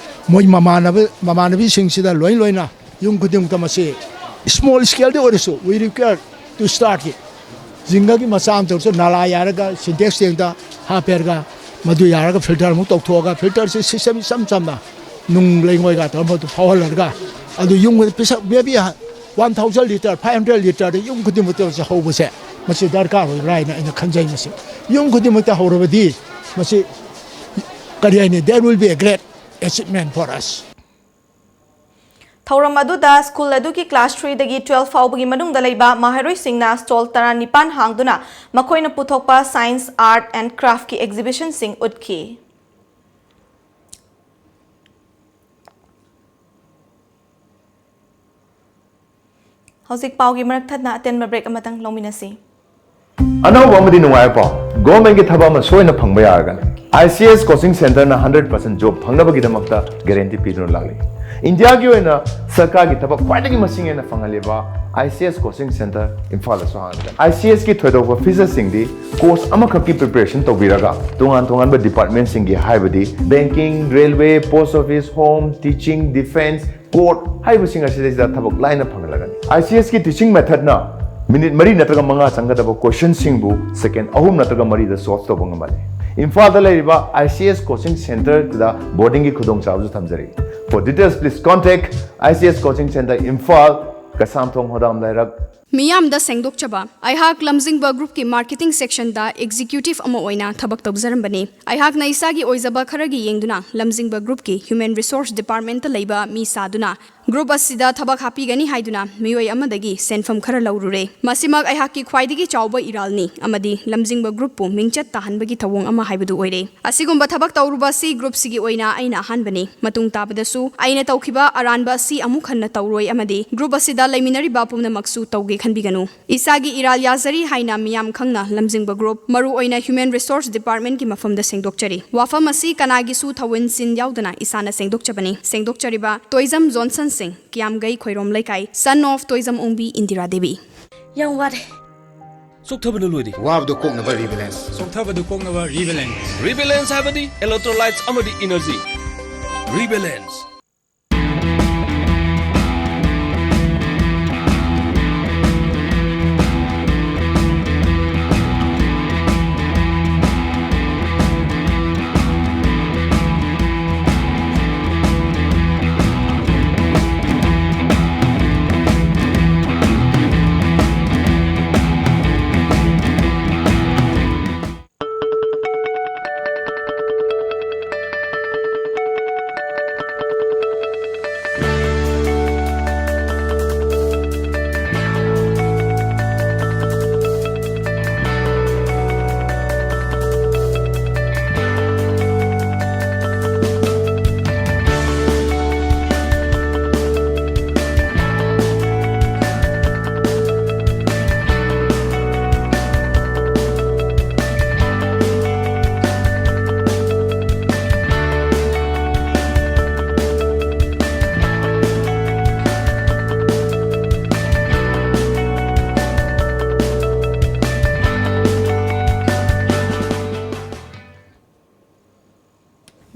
ꯃꯣꯏ ꯃꯃꯥꯟꯅꯕ ꯃꯃꯥꯟꯅꯕꯤꯁꯤꯡꯁꯤꯗ ꯂꯣꯏ ꯂꯣꯏꯅ ꯌꯨꯝ ꯈꯨꯗꯤꯡꯃꯛꯇ ꯃꯁꯤ small scale ꯗ ꯑꯣꯏꯔꯁꯨ we require to start it꯫ ꯖꯤꯡꯒꯒꯤ ꯃꯆꯥ ꯑꯃ ꯇꯧꯔꯁꯨ ꯅꯥꯂꯥ ꯌꯥꯔꯒ ꯁꯤꯟꯇꯦꯛꯁ ꯇꯦꯡꯗ ꯍꯥꯞꯄꯦꯔꯒ ꯃꯗꯨ ꯌꯥꯔꯒ ꯐꯤꯜꯇꯔ ꯑꯃꯨꯛ ꯇꯧꯊꯣꯛꯑꯒ ꯐꯤꯜꯇꯔꯁꯤ system ꯏꯆꯝ ꯆꯝꯅ ꯅꯨꯡ ꯂꯩꯉꯣꯏꯒ ꯇꯧꯔꯒ ꯃꯗꯨ ꯐꯥꯎꯍꯜꯂꯒ ꯑꯗꯨ ꯌꯨꯝ ꯄꯩꯁꯥ maybe one thousand litre, five hundred litre ꯗ ꯌꯨꯝ ꯈꯨꯗꯤꯡꯃꯛꯇ ꯃꯁꯤ ꯍꯧꯕꯁꯦ ꯃꯁꯤ ꯗꯔꯀꯥꯔ ꯑꯣꯏꯕ꯭ꯔꯥ ꯍꯥꯏꯅ ꯑꯩꯅ ꯈꯟꯖꯩ꯫ ꯃꯁꯤ ꯌꯨꯝ ꯈꯨꯗꯤꯡꯃꯛꯇ ꯍꯧꯔꯕꯗꯤ ꯃꯁꯤ ꯀꯔꯤ ꯍꯥꯏꯅꯤ, there will be a great achievement for us꯫ ꯊꯧꯔꯝ ꯑꯗꯨꯗ ꯁ꯭ꯀꯨꯜ ꯑꯗꯨꯒꯤ class three ꯗꯒꯤ twelve ꯐꯥꯎꯕꯒꯤ ꯃꯅꯨꯡꯗ ꯂꯩꯕ ꯃꯍꯩꯔꯣꯏꯁꯤꯡꯅ stall ꯇꯔꯥꯅꯤꯄꯥꯟ ꯍꯥꯡꯗꯨꯅ ꯃꯈꯣꯏꯅ ꯄꯨꯊꯣꯛꯄ Science, Art and Craft ꯀꯤ exhibition ꯁꯤꯡ ꯎꯠꯈꯤ꯫ ꯍꯧꯖꯤꯛ ꯄꯥꯎꯒꯤ ꯃꯔꯛ ꯊꯠꯅ ꯑꯇꯦꯟꯕ break ꯑꯃꯇꯪ ꯂꯧꯃꯤꯟꯅꯁꯤ꯫ ꯑꯅꯧꯕ ꯑꯃꯗꯤ ꯅꯨꯡꯉꯥꯏꯕ ꯄꯥꯎ, ꯒꯣꯔꯃꯦꯟꯒꯤ ꯊꯕꯛ ꯑꯃ ꯁꯣꯏꯅ ꯐꯪꯕ ꯌꯥꯔꯒꯅꯤ꯫ ꯑꯥꯏ ꯁꯤ ꯑꯦꯁ ꯀꯣꯆꯤꯡ ꯁꯦꯟꯇꯔꯅ ꯍꯟꯗ꯭ꯔꯦꯠ ꯄꯥꯔꯁꯦꯟ ꯖꯣꯕ ꯐꯪꯅꯕꯒꯤꯗꯃꯛꯇ ꯒꯦꯔꯦꯟꯇꯤ ꯄꯤꯗꯨꯅ ꯂꯥꯛꯂꯤ꯫ ꯏꯟꯗꯤꯌꯥꯒꯤ ꯑꯣꯏꯅ ꯁꯔꯀꯥꯔꯒꯤ ꯊꯕꯛ ꯈ꯭ꯋꯥꯏꯗꯒꯤ ꯃꯁꯤꯡ ꯍꯦꯟꯅ ꯐꯪꯍꯜꯂꯤꯕ I C S coaching centre ꯏꯝꯐꯥꯜꯗꯁꯨ ꯍꯥꯡꯂꯒꯅꯤ꯫ I C ꯑꯦꯁꯀꯤ ꯊꯣꯏꯗꯣꯛꯄ ꯐꯤꯆꯔꯁꯤꯡꯗꯤ ꯀꯣꯔꯁ ꯑꯃꯈꯛꯀꯤ ꯄ꯭ꯔꯤꯄꯦꯔꯦꯁꯟ ꯇꯧꯕꯤꯔꯒ ꯇꯣꯉꯥꯟ ꯇꯣꯉꯥꯟꯕ ꯗꯤꯄꯥꯔꯠꯃꯦꯟꯁꯤꯡꯒꯤ, ꯍꯥꯏꯕꯗꯤ banking, railway, post office, home, teaching, defence, court ꯍꯥꯏꯔꯤꯕꯁꯤꯡ ꯑꯁꯤꯗꯩꯁꯤꯗ ꯊꯕꯛ ꯂꯥꯏꯅ ꯐꯪꯍꯜꯂꯒꯅꯤ꯫ ꯑꯥꯏ ꯁꯤ ꯑꯦꯁꯀꯤ ꯇꯤꯆꯤꯡ ꯃꯦꯊꯠꯅ ꯃꯤꯅꯤꯠ ꯃꯔꯤ ꯅꯠꯇ꯭ꯔꯒ ꯃꯉꯥ ꯆꯪꯒꯗꯕ ꯀꯣꯏꯁꯟꯁꯤꯡꯕꯨ ꯁꯦꯀꯦꯟ ꯑꯍꯨꯝ ꯅꯠꯇ꯭ꯔꯒ ꯃꯔꯤꯗ ꯁꯣꯜꯚ ꯇꯧꯕ ꯉꯝꯍꯜꯂꯤ꯫ ꯏꯝꯐꯥꯜꯗ ꯂꯩꯔꯤꯕ ꯑꯥꯏ ꯁꯤ ꯑꯦꯁ ꯀꯣꯆꯤꯡ ꯁꯦꯟꯇꯔꯗꯨꯗ ꯕꯣꯔꯗꯤꯡꯒꯤ ꯈꯨꯗꯣꯡꯆꯥꯕꯁꯨ ꯊꯝꯖꯔꯤ꯫ For details, please contact I C S Coaching Center Imphal, Keishamthong ꯍꯣꯗꯥꯝ ꯂꯩꯔꯛ꯫ ꯃꯤꯌꯥꯝꯗ ꯁꯦꯡꯗꯣꯛꯆꯕ꯫ ꯑꯩꯍꯥꯛ ꯂꯝꯖꯤꯡꯕ ꯒ꯭ꯔꯨꯞꯀꯤ ꯃꯥꯔꯀꯦꯇꯤꯡ ꯁꯦꯛꯁꯟꯗ ꯑꯦꯛꯖꯤꯀ꯭ꯌꯨꯇꯤꯚ ꯑꯃ ꯑꯣꯏꯅ ꯊꯕꯛ ꯇꯧꯖꯔꯝꯕꯅꯤ꯫ ꯑꯩꯍꯥꯛꯅ ꯏꯁꯥꯒꯤ ꯑꯣꯏꯖꯕ ꯈꯔꯒꯤ ꯌꯦꯡꯗꯨꯅ ꯂꯝꯖꯤꯡꯕ ꯒ꯭ꯔꯨꯞꯀꯤ ꯍ꯭ꯌꯨꯃꯦꯟ ꯔꯤꯁꯣꯔꯁ ꯗꯤꯄꯥꯔꯠꯃꯦꯟꯇ ꯂꯩꯕ ꯃꯤ ꯁꯥꯗꯨꯅ Group ꯑꯁꯤꯗ ꯊꯕꯛ ꯍꯥꯞꯄꯤꯒꯅꯤ ꯍꯥꯏꯗꯨꯅ ꯃꯤꯑꯣꯏ ꯑꯃꯗꯒꯤ ꯁꯦꯟꯐꯝ ꯈꯔ ꯂꯧꯔꯨꯔꯦ꯫ ꯃꯁꯤꯃꯛ ꯑꯩꯍꯥꯛꯀꯤ ꯈ꯭ꯋꯥꯏꯗꯒꯤ ꯆꯥꯎꯕ ꯏꯔꯥꯜꯅꯤ ꯑꯃꯗꯤ ꯂꯝꯖꯤꯡꯕ groupꯄꯨ ꯃꯤꯡꯆꯠ ꯇꯥꯍꯟꯕꯒꯤ ꯊꯧꯑꯣꯡ ꯑꯃ ꯍꯥꯏꯕꯗꯨ ꯑꯣꯏꯔꯦ꯫ ꯑꯁꯤꯒꯨꯝꯕ ꯊꯕꯛ ꯇꯧꯔꯨꯕ ꯑꯁꯤ groupꯁꯤꯒꯤ ꯑꯣꯏꯅ ꯑꯩꯅ ꯑꯍꯥꯟꯕꯅꯤ꯫ ꯃꯇꯨꯡ ꯇꯥꯕꯗꯁꯨ ꯑꯩꯅ ꯇꯧꯈꯤꯕ ꯑꯔꯥꯟꯕ ꯑꯁꯤ ꯑꯃꯨꯛ ꯍꯟꯅ ꯇꯧꯔꯣꯏ ꯑꯃꯗꯤ group ꯑꯁꯤꯗ ꯂꯩꯃꯤꯟꯅꯔꯤꯕ ꯄꯨꯝꯅꯃꯛꯁꯨ ꯇꯧꯒꯦ ꯈꯟꯕꯤꯒꯅꯨ꯫ ꯏꯁꯥꯒꯤ ꯏꯔꯥꯜ ꯌꯥꯖꯔꯤ ꯍꯥꯏꯅ ꯃꯤꯌꯥꯝ ꯈꯪꯅ ꯂꯝꯖꯤꯡꯕ group, ꯃꯔꯨꯑꯣꯏꯅ Human Resource Departmentꯀꯤ ꯃꯐꯝꯗ ꯁꯦꯡꯗꯣꯛꯆꯔꯤ꯫ ꯋꯥꯐꯝ ꯑꯁꯤ ꯀꯅꯥꯒꯤꯁꯨ ꯊꯧꯑꯣꯏꯟꯁꯤꯟ ꯌꯥꯎꯗꯅ ꯏꯁꯥꯅ ꯁꯦꯡꯗꯣꯛꯆꯕꯅꯤ꯫ ꯁꯦꯡꯗꯣꯛꯆꯔꯤꯕ ꯇꯣꯏꯖꯝ ꯖꯣꯟꯁꯟ ꯁꯤꯡ, ꯀꯤꯌꯥꯝꯒꯩ ꯈꯣꯏꯔꯣꯝ ꯂꯩꯀꯥꯏ, son of ꯇꯣꯏꯖꯝ ꯑꯣꯡꯕꯤ ꯏꯟꯗꯤꯔꯥ ꯗꯦꯕꯤ꯫ ꯌꯥꯝ ꯋꯥꯔꯦ꯫ ꯆꯣꯛꯊꯕꯅ ꯂꯣꯏꯔꯦ꯫ ꯋꯥꯕꯗꯨ ꯀꯣꯛꯅꯕ Rebalance꯫ ꯆꯣꯛꯊꯕꯗꯨ ꯀꯣꯛꯅꯕ Rebalance꯫ Rebalance ꯍꯥꯏꯕꯗꯤ electrolytes ꯑꯃꯗꯤ energy꯫ Rebalance꯫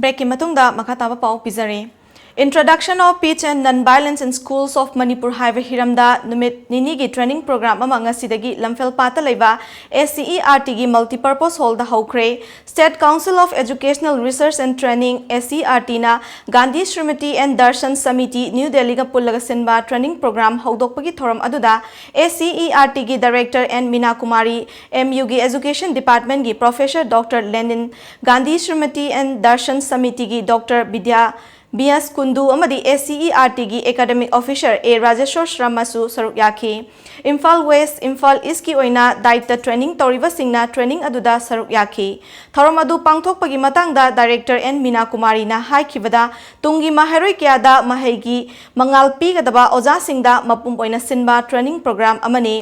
Breakꯀꯤ ꯃꯇꯨꯡꯗ ꯃꯈꯥ ꯇꯥꯕ ꯄꯥꯎ ꯄꯤꯖꯔꯤ꯫ Introduction of Peace and Non-Violence in Schools of Manipur ꯍꯥꯏꯕ ꯍꯤꯔꯝꯗ ꯅꯨꯃꯤꯠ ꯅꯤꯅꯤꯒꯤ training program ꯑꯃ ꯉꯁꯤꯗꯒꯤ ꯂꯝꯐꯦꯜ ꯄꯥꯠꯇ ꯂꯩꯕ S C E R Tꯒꯤ multipurpose hallꯗ ꯍꯧꯈ꯭ꯔꯦ꯫ State Council of Educational Research and Training, S C E R Tꯅ Gandhi Smriti and Darshan Samiti, New Delhiꯒ ꯄꯨꯜꯂꯒ ꯁꯤꯟꯕ training program ꯍꯧꯗꯣꯛꯄꯒꯤ ꯊꯧꯔꯝ ꯑꯗꯨꯗ S C E R Tꯒꯤ director N Meena Kumari, M Uꯒꯤ Education Departmentꯒꯤ professor Doctor Lenin, Gandhi Smriti and Darshan Samitiꯒꯤ Doctor Bidya B S Kundu ꯑꯃꯗꯤ S C E R ꯇꯤꯒꯤ ꯑꯦꯀꯥꯗꯃꯤꯛ ꯑꯣꯐꯤꯁꯔ ꯑꯦ ꯔꯥꯖꯦꯁꯣꯔ ꯁꯔꯃꯁꯨ ꯁꯔꯨꯛ ꯌꯥꯈꯤ꯫ ꯏꯝꯐꯥꯜ ꯋꯦꯁ, ꯏꯝꯐꯥꯜ ꯏꯁꯀꯤ ꯑꯣꯏꯅ ꯗꯥꯏꯠꯇ ꯇ꯭ꯔꯦꯅꯤꯡ ꯇꯧꯔꯤꯕꯁꯤꯡꯅ ꯇ꯭ꯔꯦꯅꯤꯡ ꯑꯗꯨꯗ ꯁꯔꯨꯛ ꯌꯥꯈꯤ꯫ ꯊꯧꯔꯝ ꯑꯗꯨ ꯄꯥꯡꯊꯣꯛꯄꯒꯤ ꯃꯇꯥꯡꯗ ꯗꯥꯏꯔꯦꯛꯇꯔ ꯑꯦꯟ ꯃꯤꯅꯥ ꯀꯨꯃꯥꯔꯤꯅ ꯍꯥꯏꯈꯤꯕꯗ, ꯇꯨꯡꯒꯤ ꯃꯍꯩꯔꯣꯏ ꯀꯌꯥꯗ ꯃꯍꯩꯒꯤ ꯃꯉꯥꯜ ꯄꯤꯒꯗꯕ ꯑꯣꯖꯥꯁꯤꯡꯗ ꯃꯄꯨꯝ ꯑꯣꯏꯅ ꯁꯤꯟꯕ ꯇ꯭ꯔꯦꯅꯤꯡ ꯄ꯭ꯔꯣꯒ꯭ꯔꯥꯝ ꯑꯃꯅꯤ꯫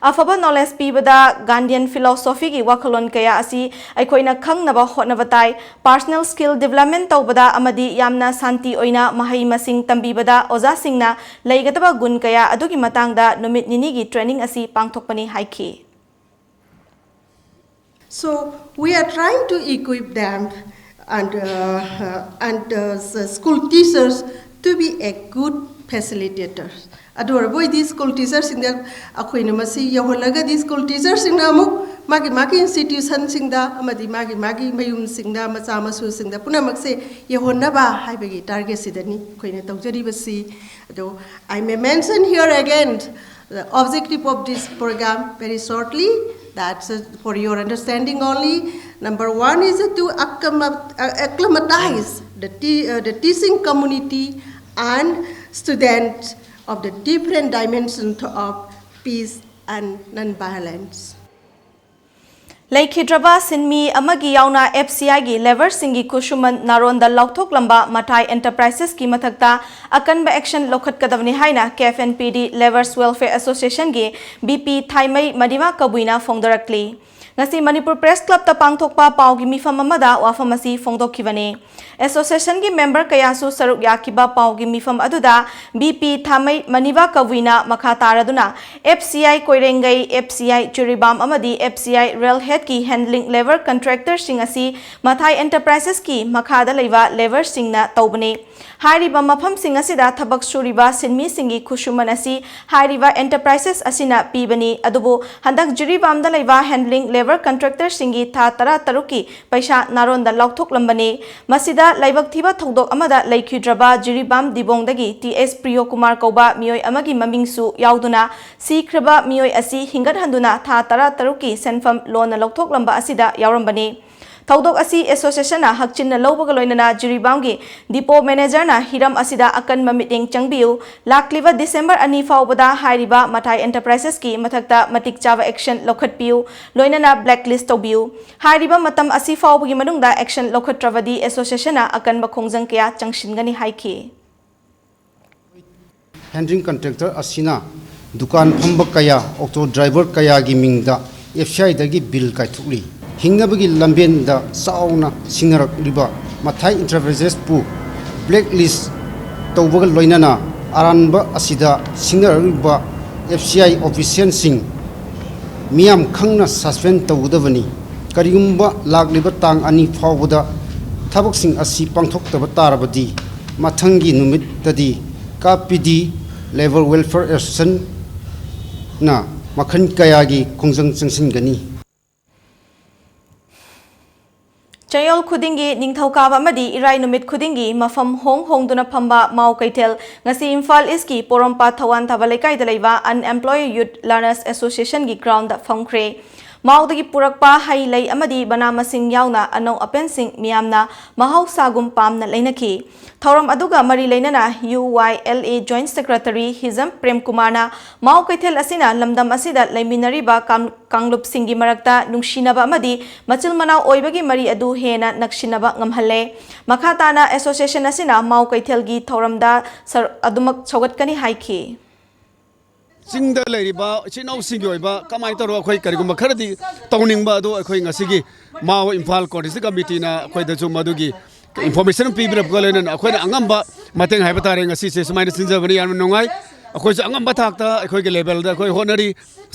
ꯑꯐꯕ ꯅꯣꯂꯦꯖ ꯄꯤꯕꯗ ꯒꯥꯟꯙꯤꯌꯟ ꯐꯤꯂꯣꯁꯣꯐꯤꯒꯤ ꯋꯥꯈꯜꯂꯣꯟ ꯀꯌꯥ ꯑꯁꯤ ꯑꯩꯈꯣꯏꯅ ꯈꯪꯅꯕ ꯍꯣꯠꯅꯕ ꯇꯥꯏ꯫ ꯄꯥꯔꯁꯣꯅꯦꯜ ꯁ꯭ꯀꯤꯜ ꯗꯤꯕ꯭ꯂꯞꯃꯦꯟ ꯇꯧꯕꯗ ꯑꯃꯗꯤ ꯌꯥꯝꯅ ꯁꯥꯟꯇꯤ ꯑꯣꯏꯅ ꯃꯍꯩ ꯃꯁꯤꯡ ꯇꯝꯕꯤꯕꯗ ꯑꯣꯖꯥꯁꯤꯡꯅ ꯂꯩꯒꯗꯕ ꯒꯨꯟ ꯀꯌꯥ ꯑꯗꯨꯒꯤ ꯃꯇꯥꯡꯗ ꯅꯨꯃꯤꯠ ꯅꯤꯅꯤꯒꯤ ꯇ꯭ꯔꯦꯅꯤꯡ ꯑꯁꯤ ꯄꯥꯡꯊꯣꯛꯄꯅꯤ ꯍꯥꯏꯈꯤ꯫ So we are trying to equip them and, uh, uh, and uh, the school teachers to be a good facilitators. ꯑꯗꯨ ꯑꯣꯏꯔꯕꯣꯏꯗꯤ ꯁ꯭ꯀꯨꯜ ꯇꯤꯆꯔꯁꯤꯡꯗ ꯑꯩꯈꯣꯏꯅ ꯃꯁꯤ ꯌꯧꯍꯜꯂꯒꯗꯤ ꯁ꯭ꯀꯨꯜ ꯇꯤꯆꯔꯁꯤꯡꯅ ꯑꯃꯨꯛ ꯃꯥꯒꯤ ꯃꯥꯒꯤ ꯏꯟꯁꯇꯤꯇ꯭ꯌꯨꯁꯟꯁꯤꯡꯗ ꯑꯃꯗꯤ ꯃꯥꯒꯤ ꯃꯥꯒꯤ ꯃꯌꯨꯝꯁꯤꯡꯗ ꯃꯆꯥ ꯃꯁꯨꯁꯤꯡꯗ ꯄꯨꯝꯅꯃꯛꯁꯦ ꯌꯧꯍꯟꯅꯕ ꯍꯥꯏꯕꯒꯤ ꯇꯥꯔꯒꯦꯠꯁꯤꯗꯅꯤ ꯑꯩꯈꯣꯏꯅ ꯇꯧꯖꯔꯤꯕꯁꯤ꯫ ꯑꯗꯣ I may mention here again the objective of this program very shortly, that's uh, for your understanding only. Number one is to acclimat- uh, acclimatize the, te- uh, the teaching community and students of the different dimensions of peace and non-violence. ꯂꯩꯈꯤꯗ꯭ꯔꯕ ꯁꯤꯟꯃꯤ ꯑꯃꯒꯤ ꯌꯥꯎꯅ F C ꯑꯥꯏꯒꯤ ꯂꯦꯕꯔꯁꯤꯡꯒꯤ ꯈꯨꯠꯁꯨꯃꯟ ꯅꯥꯔꯣꯟꯗ ꯂꯧꯊꯣꯛꯂꯝꯕ ꯃꯊꯥꯏ ꯑꯦꯟꯇꯔꯄ꯭ꯔꯥꯏꯁꯦꯁꯀꯤ ꯃꯊꯛꯇ ꯑꯀꯟꯕ action ꯂꯧꯈꯠꯀꯗꯕꯅꯤ ꯍꯥꯏꯅ ꯀꯦ F N P ꯗꯤ ꯂꯦꯕꯔꯁ welfare ꯑꯦꯁꯣꯁꯤꯌꯦꯁꯟꯒꯤ B P ꯊꯥꯏꯃꯩ ꯃꯅꯤꯃꯥ ꯀꯕꯨꯏꯅ ꯐꯣꯡꯗꯣꯔꯛꯂꯤ꯫ ꯉꯁꯤ ꯃꯅꯤꯄꯨꯔ ꯄ꯭ꯔꯦꯁ ꯀ꯭ꯂꯕꯇ ꯄꯥꯡꯊꯣꯛꯄ ꯄꯥꯎꯒꯤ ꯃꯤꯐꯝ ꯑꯃꯗ ꯋꯥꯐꯝ ꯑꯁꯤ ꯐꯣꯡꯗꯣꯛꯈꯤꯕꯅꯤ꯫ ꯑꯦꯁꯣꯁꯤꯌꯦꯁꯟꯒꯤ ꯃꯦꯝꯕꯔ ꯀꯌꯥꯁꯨ ꯁꯔꯨꯛ ꯌꯥꯈꯤꯕ ꯄꯥꯎꯒꯤ ꯃꯤꯐꯝ ꯑꯗꯨꯗ ꯕꯤ ꯄꯤ ꯊꯥꯃꯩ ꯃꯅꯤꯕꯥ ꯀꯕꯨꯏꯅ ꯃꯈꯥ ꯇꯥꯔꯗꯨꯅ F C I ꯀꯣꯏꯔꯦꯡꯒꯩ, F C I Jiribam ꯑꯃꯗꯤ ꯑꯦꯐ ꯁꯤ ꯑꯥꯏ ꯔꯦꯜꯍꯦꯗꯀꯤ ꯍꯦꯟꯗꯂꯤꯡ ꯂꯦꯕꯔ ꯀꯟꯇ꯭ꯔꯦꯛꯇꯔꯁꯤꯡ ꯑꯁꯤ ꯃꯊꯥꯏ ꯑꯦꯟꯇꯔꯄ꯭ꯔꯥꯏꯁꯦꯁꯀꯤ ꯃꯈꯥꯗ ꯂꯩꯕ ꯂꯦꯕꯔꯁꯤꯡꯅ ꯇꯧꯕꯅꯤ꯫ ꯍꯥꯏꯔꯤꯕ ꯃꯐꯝꯁꯤꯡ ꯑꯁꯤꯗ ꯊꯕꯛ ꯁꯨꯔꯤꯕ ꯁꯤꯟꯃꯤꯁꯤꯡꯒꯤ ꯈꯨꯠꯁꯨꯃꯟ ꯑꯁꯤ ꯍꯥꯏꯔꯤꯕ ꯑꯦꯟꯇꯔꯄ꯭ꯔꯥꯏꯁꯦꯁ ꯑꯁꯤꯅ ꯄꯤꯕꯅꯤ꯫ ꯑꯗꯨꯕꯨ ꯍꯟꯗꯛ ꯖꯤꯔꯤꯕꯥꯝꯗ ꯂꯩꯕ ꯍꯦꯟꯗꯂꯤꯡ ꯂꯦꯕꯔ ꯀꯟꯇ꯭ꯔꯦꯛꯇꯔꯁꯤꯡꯒꯤ ꯊꯥ ꯇꯔꯥ ꯇꯔꯨꯛꯀꯤ ꯄꯩꯁꯥ ꯅꯥꯔꯣꯟꯗ ꯂꯧꯊꯣꯛꯂꯝꯕꯅꯤ꯫ ꯃꯁꯤꯗ ꯂꯥꯏꯕꯛ ꯊꯤꯕ ꯊꯧꯗꯣꯛ ꯑꯃꯗ ꯂꯩꯈꯤꯗ꯭ꯔꯕ ꯖꯤꯔꯤꯕꯥꯝ ꯗꯤꯕꯣꯡꯗꯒꯤ ꯇꯤ ꯑꯦꯁ ꯄ꯭ꯔꯤꯌꯣꯀꯨꯃꯥꯔ ꯀꯧꯕ ꯃꯤꯑꯣꯏ ꯑꯃꯒꯤ ꯃꯃꯤꯡꯁꯨ ꯌꯥꯎꯗꯨꯅ ꯁꯤꯈ꯭ꯔꯕ ꯃꯤꯑꯣꯏ ꯑꯁꯤ ꯍꯤꯡꯒꯠꯍꯟꯗꯨꯅ ꯊꯥ ꯇꯔꯥ ꯇꯔꯨꯛꯀꯤ ꯁꯦꯟꯐꯝ ꯂꯣꯟꯅ ꯂꯧꯊꯣꯛꯂꯝꯕ ꯑꯁꯤꯗ ꯌꯥꯎꯔꯝꯕꯅꯤ꯫ ꯊꯧꯗꯣꯛ ꯑꯁꯤ associationꯅ ꯍꯛꯆꯤꯟꯅ ꯂꯧꯕꯒ ꯂꯣꯏꯅꯅ ꯖꯤꯔꯤꯕꯥꯝꯒꯤ depot managerꯅ ꯍꯤꯔꯝ ꯑꯁꯤꯗ ꯑꯀꯟꯕ ꯃꯤꯠꯌꯦꯡ ꯆꯪꯕꯤꯌꯨ, ꯂꯥꯛꯂꯤꯕ December ꯑꯅꯤ ꯐꯥꯎꯕꯗ ꯍꯥꯏꯔꯤꯕ ꯃꯊꯥꯏ enterpriseꯀꯤ ꯃꯊꯛꯇ ꯃꯇꯤꯛ ꯆꯥꯕ action ꯂꯧꯈꯠꯄꯤꯌꯨ, ꯂꯣꯏꯅꯅ blacklist ꯇꯧꯕꯤꯌꯨ꯫ ꯍꯥꯏꯔꯤꯕ ꯃꯇꯝ ꯑꯁꯤ ꯐꯥꯎꯕꯒꯤ ꯃꯅꯨꯡꯗ action ꯂꯧꯈꯠꯇ꯭ꯔꯕꯗꯤ associationꯅ ꯑꯀꯟꯕ ꯈꯣꯡꯖꯪ ꯀꯌꯥ ꯆꯪꯁꯤꯟꯒꯅꯤ ꯍꯥꯏꯈꯤ꯫ Hindering contractor ꯑꯁꯤꯅ ꯗꯨꯀꯥꯟ ꯐꯝꯕ ꯀꯌꯥ, auto driver ꯀꯌꯥꯒꯤ ꯃꯤꯡꯗ F C Iꯗꯒꯤ bill ꯀꯥꯏꯊꯣꯛꯂꯤ꯫ ꯍꯤꯡꯅꯕꯒꯤ ꯂꯝꯕꯦꯟꯗ ꯆꯥꯎꯅ ꯁꯤꯡꯅꯔꯛꯂꯤꯕ ꯃꯊꯥꯏ enterprises ꯄꯨ blacklist ꯇꯧꯕꯒ ꯂꯣꯏꯅꯅ ꯑꯔꯥꯟꯕ ꯑꯁꯤꯗ ꯁꯤꯡꯅꯔꯛꯂꯤꯕ F C I officialꯁꯤꯡ ꯃꯤꯌꯥꯝ ꯈꯪꯅ suspend ꯇꯧꯒꯗꯕꯅꯤ꯫ ꯀꯔꯤꯒꯨꯝꯕ ꯂꯥꯛꯂꯤꯕ ꯇꯥꯡ ꯑꯅꯤ ꯐꯥꯎꯕꯗ ꯊꯕꯛꯁꯤꯡ ꯑꯁꯤ ꯄꯥꯡꯊꯣꯛꯇꯕ ꯇꯥꯔꯕꯗꯤ, ꯃꯊꯪꯒꯤ ꯅꯨꯃꯤꯠꯇꯗꯤ ꯀꯥꯞꯄꯤꯗꯤ Labour Welfare Associationꯅ ꯃꯈꯜ ꯀꯌꯥꯒꯤ ꯈꯣꯡꯖꯪ ꯆꯪꯁꯤꯟꯒꯅꯤ꯫ ꯆꯌꯣꯜ ꯈꯨꯗꯤꯡꯒꯤ ꯅꯤꯡꯊꯧꯀꯥꯕ ꯑꯃꯗꯤ ꯏꯔꯥꯏ ꯅꯨꯃꯤꯠ ꯈꯨꯗꯤꯡꯒꯤ ꯃꯐꯝ ꯍꯣꯡ ꯍꯣꯡꯗꯨꯅ ꯐꯝꯕ ꯃꯥꯎ ꯀꯩꯊꯦꯜ ꯉꯁꯤ ꯏꯝꯐꯥꯜ ꯏꯁꯀꯤ ꯄꯣꯔꯣꯝꯄꯥꯠ ꯊꯧꯋꯥꯟ ꯊꯥꯕ ꯂꯩꯀꯥꯏꯗ ꯂꯩꯕ Unemployed Youth Learners Associationꯒꯤ groundꯗ ꯐꯝꯈ꯭ꯔꯦ꯫ ꯃꯥꯎꯗꯒꯤ ꯄꯨꯔꯛꯄ ꯍꯩ ꯂꯩ ꯑꯃꯗꯤ ꯃꯅꯥ ꯃꯁꯤꯡ ꯌꯥꯎꯅ ꯑꯅꯧ ꯑꯄꯦꯟꯁꯤꯡ ꯃꯤꯌꯥꯝꯅ ꯃꯍꯧꯁꯥꯒꯨꯝ ꯄꯥꯝꯅ ꯂꯩꯅꯈꯤ꯫ ꯊꯧꯔꯝ ꯑꯗꯨꯒ ꯃꯔꯤ ꯂꯩꯅꯅ U Y L A Joint Secretary ꯍꯤꯖꯝ ꯄ꯭ꯔꯦꯝꯀꯨꯃꯥꯔꯅ ꯃꯥꯎ ꯀꯩꯊꯦꯜ ꯑꯁꯤꯅ ꯂꯝꯗꯝ ꯑꯁꯤꯗ ꯂꯩꯃꯤꯟꯅꯔꯤꯕ ꯀꯥꯡ-, ꯀꯥꯡꯂꯨꯞꯁꯤꯡꯒꯤ ꯃꯔꯛꯇ ꯅꯨꯡꯁꯤꯅꯕ ꯑꯃꯗꯤ ꯃꯆꯤꯜ ꯃꯅꯥꯎ ꯑꯣꯏꯕꯒꯤ ꯃꯔꯤ ꯑꯗꯨ ꯍꯦꯟꯅ ꯅꯛꯁꯤꯟꯅꯕ ꯉꯝꯍꯜꯂꯦ꯫ ꯃꯈꯥ ꯇꯥꯅ association ꯑꯁꯤꯅ ꯃꯥꯎ ꯀꯩꯊꯦꯜꯒꯤ ꯊꯧꯔꯝꯗ ꯁꯔ-, ꯑꯗꯨꯃꯛ ꯁꯧꯒꯠꯀꯅꯤ ꯍꯥꯏꯈꯤ꯫ ꯆꯤꯡꯗ ꯂꯩꯔꯤꯕ ꯏꯆꯤꯟ ꯏꯅꯥꯎꯁꯤꯡꯒꯤ ꯑꯣꯏꯕ ꯀꯃꯥꯏꯅ ꯇꯧꯔꯒ ꯑꯩꯈꯣꯏ ꯀꯔꯤꯒꯨꯝꯕ ꯈꯔꯗꯤ ꯇꯧꯅꯤꯡꯕ ꯑꯗꯨ ꯑꯩꯈꯣꯏ ꯉꯁꯤꯒꯤ ꯃꯥꯎ ꯏꯝꯐꯥꯜ Coordination Committeeꯅ ꯑꯩꯈꯣꯏꯗꯁꯨ ꯃꯗꯨꯒꯤ information ꯄꯤꯕꯤꯔꯛꯄꯒ ꯂꯣꯏꯅꯅ ꯑꯩꯈꯣꯏꯅ ꯑꯉꯝꯕ ꯃꯇꯦꯡ ꯍꯥꯏꯕ ꯇꯥꯔꯦ꯫ ꯉꯁꯤꯁꯦ ꯁꯨꯃꯥꯏꯅ ꯁꯤꯟꯖꯕꯅꯤ, ꯌꯥꯝꯅ ꯅꯨꯡꯉꯥꯏ꯫ ꯑꯩꯈꯣꯏꯁꯨ ꯑꯉꯝꯕ ꯊꯥꯛꯇ ꯑꯩꯈꯣꯏꯒꯤ levelꯗ ꯑꯩꯈꯣꯏ ꯍꯣꯠꯅꯔꯤ꯫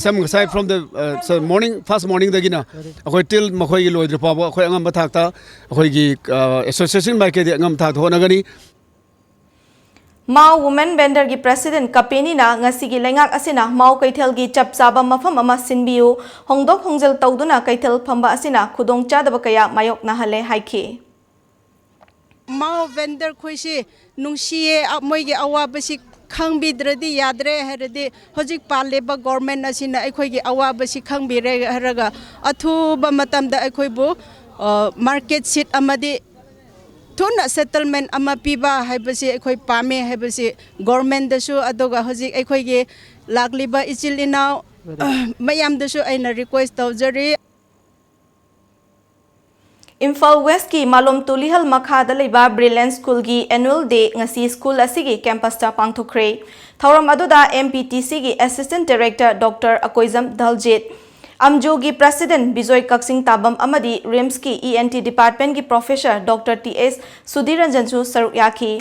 ꯁꯝ ꯉꯁꯥꯏ from the, uh, so morning, first morningꯗꯒꯤꯅ ꯑꯩꯈꯣꯏ till ꯃꯈꯣꯏꯒꯤ ꯂꯣꯏꯗ꯭ꯔꯤ ꯐꯥꯎꯕ ꯑꯩꯈꯣꯏ ꯑꯉꯝꯕ ꯊꯥꯛꯇ ꯑꯩꯈꯣꯏꯒꯤ, uh, association ꯃꯥꯏꯀꯩꯗꯒꯤ ꯑꯉꯝꯕ ꯊꯥꯛꯇ ꯍꯣꯠꯅꯒꯅꯤ꯫ ꯃꯥꯎ Women Vendorꯒꯤ President ꯀꯄꯦꯅꯤꯅ ꯉꯁꯤꯒꯤ ꯂꯩꯉꯥꯛ ꯑꯁꯤꯅ ꯃꯥꯎ ꯀꯩꯊꯦꯜꯒꯤ ꯆꯞ ꯆꯥꯕ ꯃꯐꯝ ꯑꯃ ꯁꯤꯟꯕꯤꯌꯨ, ꯍꯣꯡꯗꯣꯛ ꯍꯣꯡꯖꯤꯜ ꯇꯧꯗꯨꯅ ꯀꯩꯊꯦꯜ ꯐꯝꯕ ꯑꯁꯤꯅ ꯈꯨꯗꯣꯡꯆꯥꯗꯕ ꯀꯌꯥ ꯃꯥꯌꯣꯛꯅꯍꯜꯂꯦ ꯍꯥꯏꯈꯤ꯫ ꯃꯥꯎ vendor ꯈꯣꯏꯁꯤ ꯅꯨꯡꯁꯤꯌꯦ, ꯑ, ꯃꯣꯏꯒꯤ ꯑꯋꯥꯕꯁꯤ ꯈꯪꯕꯤꯗ꯭ꯔꯗꯤ ꯌꯥꯗ꯭ꯔꯦ ꯍꯥꯏꯔꯗꯤ ꯍꯧꯖꯤꯛ ꯄꯥꯜꯂꯤꯕ government ꯑꯁꯤꯅ ꯑꯩꯈꯣꯏꯒꯤ ꯑꯋꯥꯕꯁꯤ ꯈꯪꯕꯤꯔꯦ ꯍꯥꯏꯔꯒ ꯑꯊꯨꯕ ꯃꯇꯝꯗ ꯑꯩꯈꯣꯏꯕꯨ ꯃꯥꯔꯀꯦꯠ ꯁꯤꯠ ꯑꯃꯗꯤ ꯊꯨꯅ ꯁꯦꯇꯜꯃꯦꯟ ꯑꯃ ꯄꯤꯕ ꯍꯥꯏꯕꯁꯤ ꯑꯩꯈꯣꯏ ꯄꯥꯝꯃꯦ ꯍꯥꯏꯕꯁꯤ ꯒꯣꯔꯃꯦꯟꯗꯁꯨ, ꯑꯗꯨꯒ ꯍꯧꯖꯤꯛ ꯑꯩꯈꯣꯏꯒꯤ ꯂꯥꯛꯂꯤꯕ ꯏꯆꯤꯜ ꯏꯅꯥꯎ ꯃꯌꯥꯝꯗꯁꯨ ꯑꯩꯅ ꯔꯤꯀ꯭ꯋꯦꯁ ꯇꯧꯖꯔꯤ꯫ ꯏꯝꯐꯥꯜ ꯋꯦꯁꯀꯤ ꯃꯥꯂꯣꯝ ꯇꯨꯂꯤꯍꯜ ꯃꯈꯥꯗ ꯂꯩꯕ ꯕ꯭ꯔꯤꯂꯦꯟ ꯁ꯭ꯀꯨꯜꯒꯤ ꯑꯦꯅꯨꯋꯦꯜ ꯗꯦ ꯉꯁꯤ ꯁ꯭ꯀꯨꯜ ꯑꯁꯤꯒꯤ ꯀꯦꯝꯄꯁꯇ ꯄꯥꯡꯊꯣꯛꯈ꯭ꯔꯦ꯫ ꯊꯧꯔꯝ ꯑꯗꯨꯗ ꯑꯦꯝ ꯄꯤ ꯇꯤ ꯁꯤꯒꯤ assistant director doctor Akoijam Daljit, ꯑꯝꯖꯨꯒꯤ ꯄ꯭ꯔꯁꯤꯗꯦꯟꯠ ꯕꯤꯖꯣꯏ ꯀꯛꯆꯤꯡ ꯇꯥꯕꯝ ꯑꯃꯗꯤ ꯔꯤꯝꯁꯀꯤ ꯏ ꯑꯦꯟ ꯇꯤ ꯗꯤꯄꯥꯔꯠꯃꯦꯟꯠꯀꯤ professor doctor T S Sudhir ꯔꯟꯖꯟꯁꯨ ꯁꯔꯨꯛ ꯌꯥꯈꯤ꯫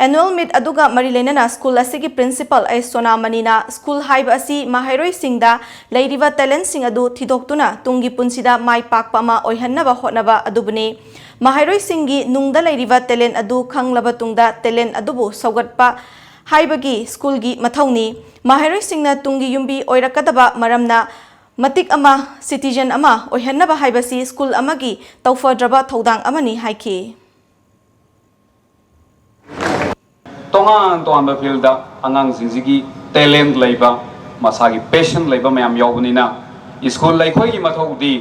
ꯑꯦꯅꯨꯋꯦꯜ ꯃꯤꯠ ꯑꯗꯨꯒ ꯃꯔꯤ ꯂꯩꯅꯅ ꯁ꯭ꯀꯨꯜ ꯑꯁꯤꯒꯤ ꯄ꯭ꯔꯤꯟꯁꯤꯄꯜ ꯑꯩꯆ ꯁꯣꯅꯥꯃꯅꯤꯅ ꯁ꯭ꯀꯨꯜ ꯍꯥꯏꯕ ꯑꯁꯤ ꯃꯍꯩꯔꯣꯏꯁꯤꯡꯗ ꯂꯩꯔꯤꯕ ꯇꯦꯂꯦꯟꯠꯁꯤꯡ ꯑꯗꯨ ꯊꯤꯗꯣꯛꯇꯨꯅ ꯇꯨꯡꯒꯤ ꯄꯨꯟꯁꯤꯗ ꯃꯥꯏ ꯄꯥꯛꯄ ꯑꯃ ꯑꯣꯏꯍꯟꯅꯕ ꯍꯣꯠꯅꯕ ꯑꯗꯨꯕꯨꯅꯤ꯫ ꯃꯍꯩꯔꯣꯏꯁꯤꯡꯒꯤ ꯅꯨꯡꯗ ꯂꯩꯔꯤꯕ ꯇꯦꯂꯦꯟꯠ ꯑꯗꯨ ꯈꯪꯂꯕ ꯇꯨꯡꯗ ꯇꯦꯂꯦꯟꯠ ꯑꯗꯨꯕꯨ ꯁꯧꯒꯠꯄ ꯍꯥꯏꯕꯒꯤ ꯁ꯭ꯀꯨꯜꯒꯤ ꯃꯊꯧꯅꯤ꯫ ꯃꯍꯩꯔꯣꯏꯁꯤꯡꯅ ꯇꯨꯡꯒꯤ ꯌꯨꯝꯕꯤ ꯑꯣꯏꯔꯛꯀꯗꯕ ꯃꯔꯝꯅ ꯃꯇꯤꯛ ꯑꯃ ꯁꯤꯇꯤꯖꯟ ꯑꯃ ꯑꯣꯏꯍꯟꯅꯕ ꯍꯥꯏꯕꯁꯤ ꯁ꯭ꯀꯨꯜ ꯑꯃꯒꯤ ꯇꯧꯐꯗ꯭ꯔꯕ ꯊꯧꯗꯥꯡ ꯑꯃꯅꯤ ꯍꯥꯏꯈꯤ꯫ ꯇꯣꯉꯥꯟ ꯇꯣꯉꯥꯟꯕ ꯐꯤꯜꯗ ꯑꯉꯥꯡꯁꯤꯡꯁꯤꯒꯤ ꯇꯦꯂꯦꯟꯠ ꯂꯩꯕ, ꯃꯁꯥꯒꯤ ꯄꯦꯁꯟ ꯂꯩꯕ ꯃꯌꯥꯝ ꯌꯥꯎꯕꯅꯤꯅ ꯁ꯭ꯀꯨꯜ ꯑꯩꯈꯣꯏꯒꯤ ꯃꯊꯧꯗꯤ